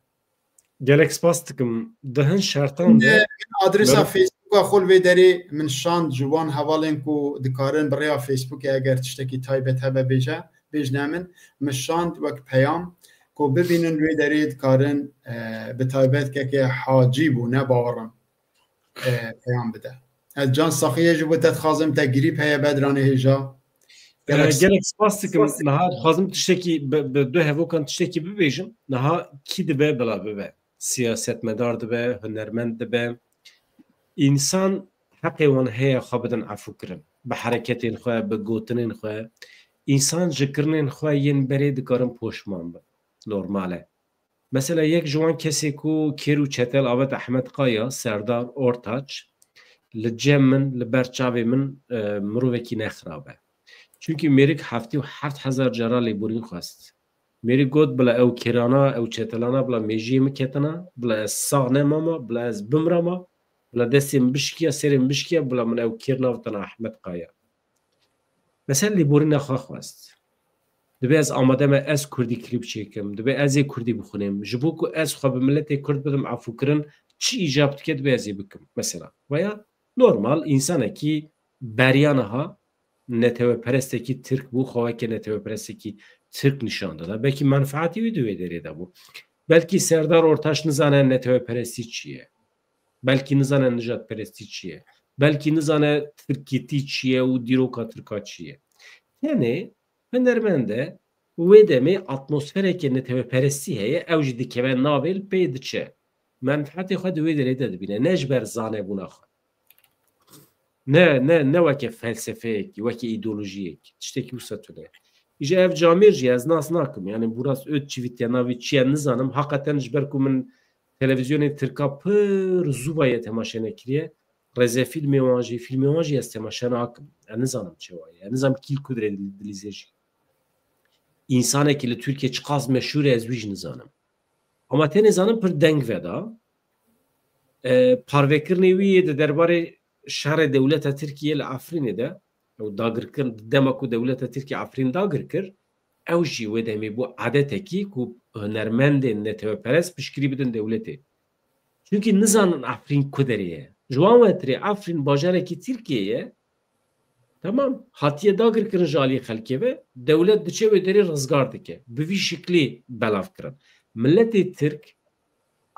Gelek spas dikim. Di hin şertan de Min adresa Facebooka xwe li vê derê min şand ji wan hevalên ku dikarin bi rêya Facebookê eger tiştekî taybet hebe bêje, bêjne min. Min şand wek peyam ku bibînin wê derê dikarin, e, bi taybet keke Hacî bû, ne bawerim, e, peyam bide. Ez can saxiyê ji bo te dixwazim, te grîp heye Bedranê hêja. Gelek, e, gelek spas dikim. Niha dixwazim tiştekî bi, bi du hevokan tiştekî bibêjim. Niha kî dibe bila bibe? Siyasetmedar dibe, hunermend dibe. Însan heqê wan heye xwe bidin efûkirin. Bi hereketên xwe, bi gotinên xwe. Însan ji kirinên xwe yên berê dikarin poşman bin. Normal e. Mesela yek ji wan kesê ku kêr û çetel avêt Ehmed Kaya, Serdar Ortaç, li cem min, li ber çavê min, e, mirovekî ne xirab e. Çunkî mêrik heftê û heft hezar cara lêborîn xwest. Mêrik got, bila ew kêrana, ew çetelana, bila mêjiyê min ketina, bila ez sax nemama, bila ez bimrama, bila destê min bişkiya, serê min bişkiya, bila min ew kêr navitana Ehmed Kaya. Mesela lêborîna xwe xwest. Dibê ez amade me, ez kurdî klîp çêkim, dibê ez ê kurdî bixwînim. Ji bo ku ez xwe bi miletê kurd bidim efûkirin, çi îcab dike dibê ez ê bikim. Mesela, veya normal, însanekî beriya niha neteweperestekî Tirk bû, xwe weke neteweperestekî Tirk nîşan dida. Belkî menfaetî wî di wê derê de bû. Belkî Serdar Ortaç nizane neteweperestî çi ye. Belkî nizane nijadperestî çi ye. Belkî nizane tirkîtî çi ye û dîroka Tirka çi ye. Tenê hunermend e, wê demê atmosfereke neteweperestî heye, ew jî dikeve navê, li pê diçe. Menfaetê xwe di wê derê de dibîne, ne ji ber zanebûna xwe. Ne, ne, ne weke felsefeyekî, weke îdeolojiyekî, tiştekî wisa tune. Îja ev camêr jî ez nas nakim. Yani Buras Ötçivit ya navê çi ye nizanim. Hakikaten ji ber ku min televîzyonê Tirka pir zû vaye temaşe nekiriye. Rezefîlmê wan jî, fîlmê wan jî ez temaşe nakim. Ez nizanim çi waye. Ez nizanim kî li ku dirê dilîze jî. Însanekî li Tirkiye çiqas meşhûr e, ez wî jî nizanim. Ama tenê zanim pir deng veda. E, parvekirinê wî yê di derbarê şerê dewleta Tirkiye li Efrînê de, ew dagirkirin, dema ku dewleta Tirkiye Efrîn dagir kir, ew jî wê demê bû adetekî ku hunermendên neteweperest piştgirî bidin dewletê. Çunkî nizanin Efrîn ku derê ye. Ji wan wetirê Efrîn bajarekî Tirkiye ye, Tamam. Hatiye dagirkirin ji alî xelkê ve, dewlet diçe wê derê rizgar dike. Bi vî şiklî belav kirin. Miletê Tirk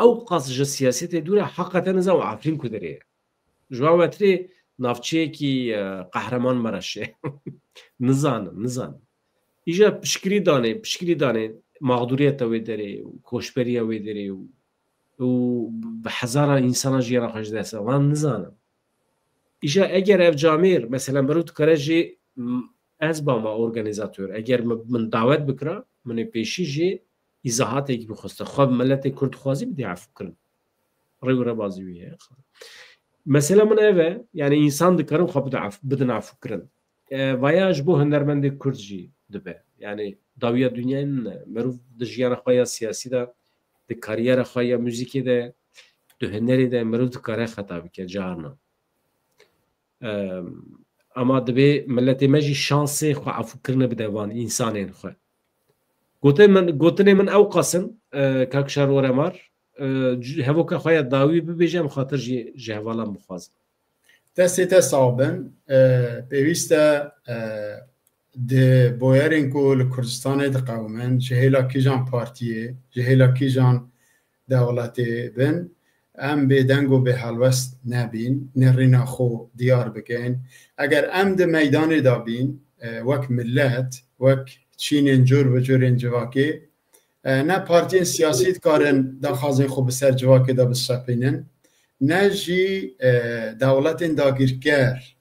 ew qas ji siyasetê dûr e, heqeten nizan û Efrîn ku derê ye. Ji wan wetirê navçeyekî, e, Qehreman Maraş e. Nizanin, nizanin. Îja piştgirî danê, piştgirî danê mexdûriyeta wê derê û koçberiya wê derê û û bi hezara însana jiyana xwe ji dest da. Wan nizanim. Îja eger ev camêr, mesela, mirov dikare jî, m, ez bama organîzator, eger min, min dawet bikira, min ê pêşî jî îzahatekî bixwesta. Xwe bi miletê Kurd dixwazî bidî efûkirin. Rê û rebazî wî heye. Mesela min ev e, yani însan dikarin xwe bide ef-, bidin efûkirin. E, vaya ji bo hunermendê Kurd jî dibe. Yani dawiya dinyayê nîne. Merov di jiyana xwe ya siyasî de, di kariyera xwe ya muzîkê de, di hunerê de merov dikare xeta bike carna. E, ama dibê miletê me jî şansê xwe efûkirinê bide van însanên xwe. Gotin min, gotinê min ew qas in, e, kak Şar Oremar, e, c-, hevoka xwe ya dawî bibêje, em xatir jî ji hevalan bixwazin. Destê te sax bin. E, pêwîst e, e, di boyerên ku li Kurdistanê diqewimin, ji hêla kîjan partiyê, ji hêla kîjan dewletê bin, em bêdeng û bêhelwest nebîn, nêrîna xwe diyar bikin. Eger em di meydanê de bîn, e, wek milet, wek çînên cor bi corên civakê, E, ne partiyên siyasî dikarin daxwazên xwe bi ser civakê de biseqînin, ne jî, e, dewletên dagîrker,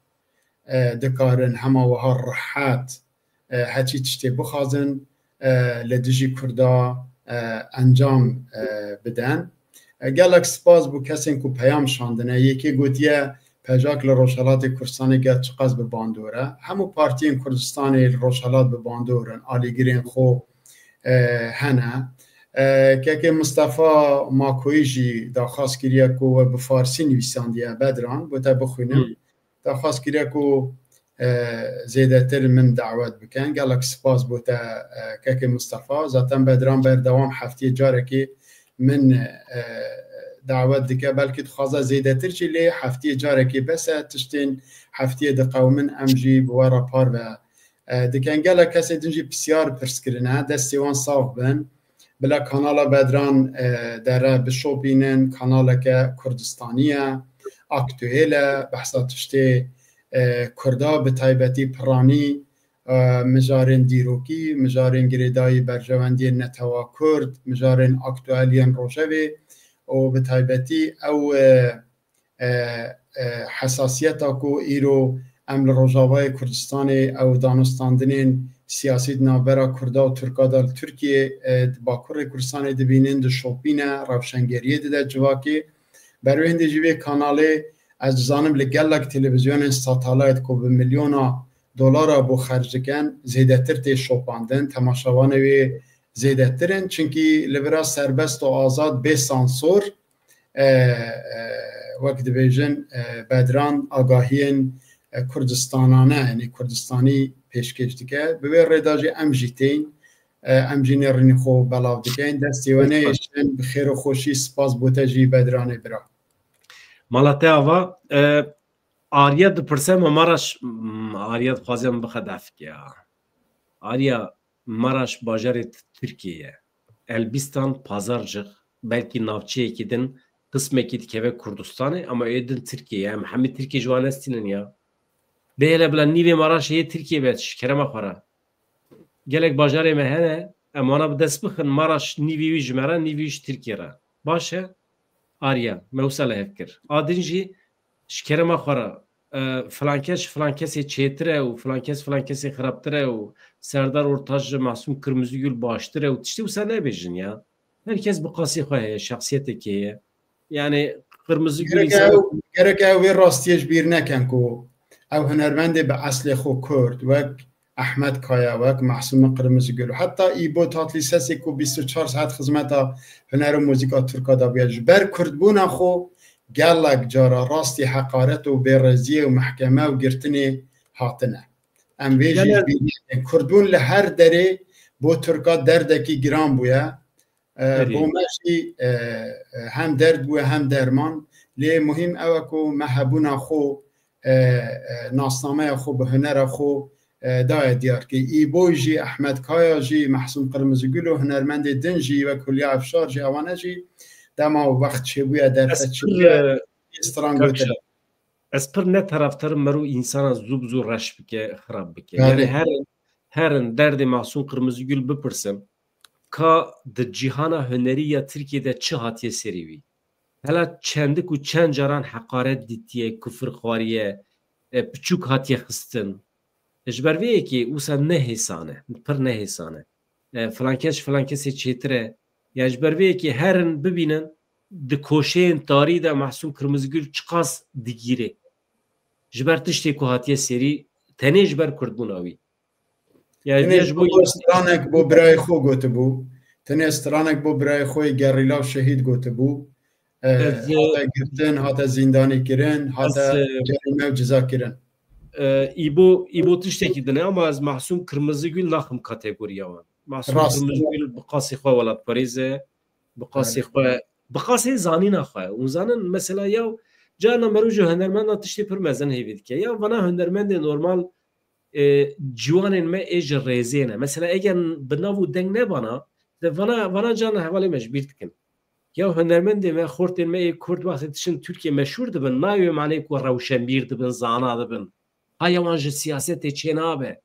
e, dikarin hema wiha rehet, e, heçî tiştê bixwazin, e, li dijî Kurda, e, encam, e, bidin. E, gelek spas bo kesên ku peyam şandine. Yekê gotiye, Pejak li Rojhelatê Kurdistanê gel çiqas bi bandor e. Hemû partiyên Kurdistanê li Rojhelat bi bandor in, alîgirên xwe, e, hene. E, Kekê Mistefa Makoyî jî daxwaz kiriye ku we bi farsî nivîsandiye, Bedran, bo te bixwînim. Hmm. Daxwaz kiriye ku, e, zêdetir min dawet bikin. Gelek spas bo te, e, Kekê Mistefa. Zaten Bedran berdewam heftiyê carekê min, e, dawet dike. Belkî dixwaze zêdetir jî, lê heftiyê carekê bes e. Tiştên heftiyê diqewimin, em jî bi we re parve, e, dikin. Gelek kesê din jî pisyar pirs kirine. Destê wan sax bin. Bila kanala Bedran, e, dere bişopînin. Kanaleke Kurdistanî ye. Aktuêl e. Behsa tiştê, e, Kurda, bi taybetî piranî, e, mijarên dîrokî, mijarên girêdayî berjewendiyên netewa Kurd, mijarên aktuel yên rojevê û bi taybetî ew, e, e, e, hesasiyeta ku îro em li Rojavayê Kurdistanê ew danûstandinên siyasî di navbera Kurda û Tirka de li Tirkiyê, e, di Bakurê Kurdistanê dibînin, dişopîne, rewşengeriyê dide civakê. Ber wê hindê jî vê kanalê, ez dizanim, li gelek televîzyonên satelayt ku bi milyona dolara bo xerc dikin, zêdetir tê şopandin, temaşevanê wê zêdetir in. Çunkî li vira serbest û azad, bê sansor, e, e, wek dibêjin, e, Bedran agahiyên, e, Kurdistanane, yanî Kurdistanî pêşkêş dike. Bi wê rê de jî em jî tên, e, em jî nêrînê xwe belav dikin. Destê we neyêşin, bi xêr û xweşî, spas bo te jî Bedranê bira. Mala te ava, e, Arya dipirse me Maraş, m, Arya dixwaze min bixe defke ya. Arya, Maraş bajarê Tirkiyê ye. Elbistan, Pazarcık, belkî navçeyekî din, qismekî dikeve Kurdistanê, ama ê din Tirkiyê ye. Em hemî Tirkiyê ji wan nestînin ya. Bê hele bila nîvê Maraşê yê Tirkiyê be, ji kerema xwe re. Gelek bajarê me hene, em wana bi dest bixin, Maraş nîvî wî ji me re, nîvî wî ji Tirkiyê re. Baş e? Arya, me wisa li hev kir. A din jî ji kerema xwe re, e, filan kes ji filan kesê çêtir e û filan kes filan kesê xirabtir e û Serdar Ortaç ji Masûm Kırmızıgül baştir e û tiştê wisa nebêjin ya. Her kes bi qasî xwe heye, şexsiyetekê heye. Yani Kırmızıgül Gerek insan ew, gerek ew vê rastiyê ji bîr nekin ku ew hunermendê bi eslê xwe Kurd, wek Ahmet Kaya, wek Mahsûm Kırmızıgül, heta Îbo Tatlîsesê ku bîst û çar saet xizmeta huner û muzîka Tirka de bûye, ji ber Kurdbûna xwe gelek cara rastî heqaret û bêreziyê û mehkeme û girtinê hatine. Em vê jî Gele- ji bîr nekin. Kurdbûn li her derê bo Tirka derdekî giran bûye. E, Erê. Bo me jî, e, e, hem derd bûye hem derman. Lê muhîm ew e ku me hebûna xwe, e, e, nasnameya xwe bi hunera xwe, e, daye diyar kir. Îbo jî, Ahmet Kaya jî, Mahsûm Qirmizigul û hunermendê din jî, wek Hulya Efşar jî, ewane jî dema wext çêbûye, derfet çêbûye, e, stran gotin. Ez pir ne taraftarım mero insana zû bi zû reş bike, xirab bike. Belê. Yani herin, herin derdê Masûm Qirmizigul bipirsin, ka di cîhana hunerî ya Tirkiyê de çi hatiye serî wî? Hela çendik û çend caran heqaret dîtiye, kufir xwariye, e, piçûk hatiye xistin. Ji ber vê yekê wisa ne hêsan e, pir ne hêsan e. E, filan kes ji filan kesê çêtir e. Ya ji ber vê yekê herin bibînin, di koşeyên tarî de Mahsûm Kirmizgul çiqas digîrê. Ji ber tiştê ku hatiye serî, tenê ji ber Kurdbûna wî. Ya Tenê ji bo stranek bo birayê xwe gotibû. Tenê stranek bo birayê xwe yê gerîla û şehîd gotibû. E, Ez, e, hate girtin, hate zîndanî kirin, hate ez, e, cerîme û ceza kirin. E, Îbo, Îbo tiştekî din e, ama ez Mahsûm Kirmizigul naxim kategoriya wan. Mahsûm Rast. Kirmizigul bi qasî xwe welatparêz e, bi qasî Evet. xwe, bi qasê zanîna xwe. Hûn zanin mesela ya carna mero ji hunermenda tiştê pir mezin hêvî dike. Ya vana hunermendê normal, e, ciwanên me ê ji rêzê ne. Mesela eger bi nav û deng nebana, de vana, vana carna hevalê me ji bîr dikin. Ya hunermendê me, xortên me ê Kurd wextê dişin Tirkiye meşhûr dibin, nayê wê manê ku rewşenbîr dibin, zana dibin. Haya wan ji siyasetê çênabe.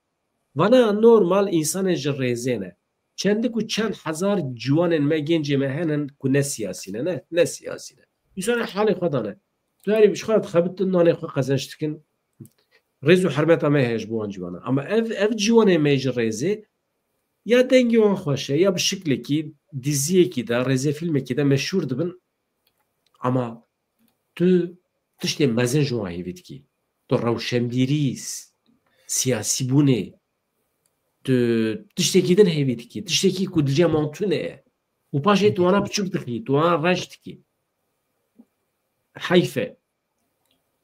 Vana normal însanên ji rêzê ne. Çendik û çend hezar ciwanên me, gencê me henin ku ne siyasî ne, ne, ne siyasî ne. Însanê halê xwe dane. Tu herî ji xwe dixebitin, nanê xwe qezenç dikin. Rêz û hermeta me heye ji bo wan ciwana. Ama ev, ev ciwanê me ji rêzê ya dengê wan xweş e, ya bi şiklekî diziyekî de, rêzefîlmekî de meşhûr dibin. Ama tu tiştê mezin ji wan hêvî dikî. Tu rewşenbîrî, s-, siyasîbûnê, tu tiştekî din hêvî dikî. Tiştekî ku di cem wan tune ye. Û paşê tu wana biçûk dixî, tu wana reş dikî. Heyf e.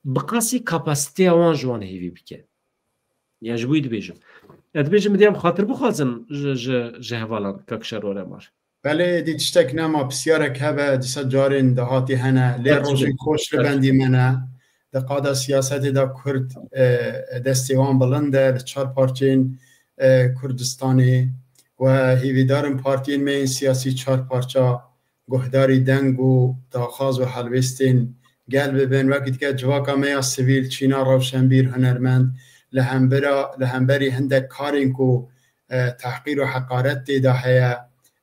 Bi qasî kapasiteya wan ji wan hêvî bike. Ya ji bo wî dibêjim. Ez dibêjim, diya bi xatir bixwazin ji, ji, ji hevalan Kak Şero Remar. Belê, êdî tiştek nema, pisyarek hebe, dîsa carên dahatî hene, lê Belkî rojên de. Xweş li Belkî. Bendî me ne. Di qada siyasetê de Kurd, e, destê wan bilind e, li çar parçeyên, e, Kurdistanê we hêvîdarin partiyên me yên siyasî çar parça guhdarî deng û daxwaz û helwêstên gel bibin. Wekî dike civaka me ya sivîl, çîna rewşenbîr, hunermend, li hembira, li hemberî hindek karên ku, e, tehqîr û heqaret tê de heye,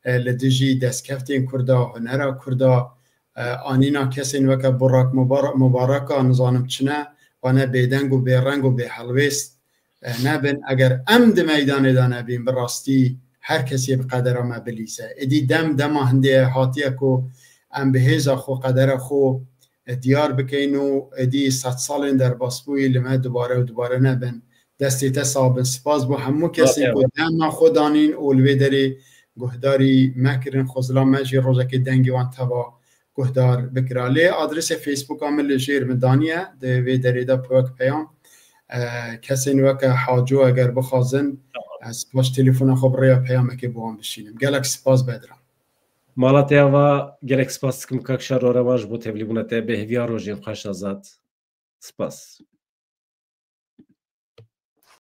e, li dijî destkeftên Kurda, hunera Kurda, e, anîna kesên weke Burak Mubar-, Mubaraka, nizanim çi ne, wane bêdeng û bêreng û bêhelwêst, e, nebin. Eger em di meydanê de nebîn, bi rastî her kesê bi qedera me bilîze. Êdî dem dema hindê hatiye ku em bi hêza xwe qedera xwe, e, diyar bikeyn û êdî sedsalên derbasbûyî li me dubare û dubare nebin. Destê te sax bin. Spas bo hemû kesên ku dema xwe danîn û li vê derê guhdarî me kirin. Xwezila me jî rojekê dengê wan teva guhdar bikira. Lê adresê Facebooka min li jêr min daniye, di vê derê de wek peyam. E, kesên weke Haco eger bixwazin, Tamam. Ez paş telefona xwe bi rêya peyamekê bi wan bişînim. Gelek spas Bedran. Mala te ava, gelek spas dikim Kak Şero Remar ji bo tevlîbûna te, bêhêviya rojên xweş Azad. Spas.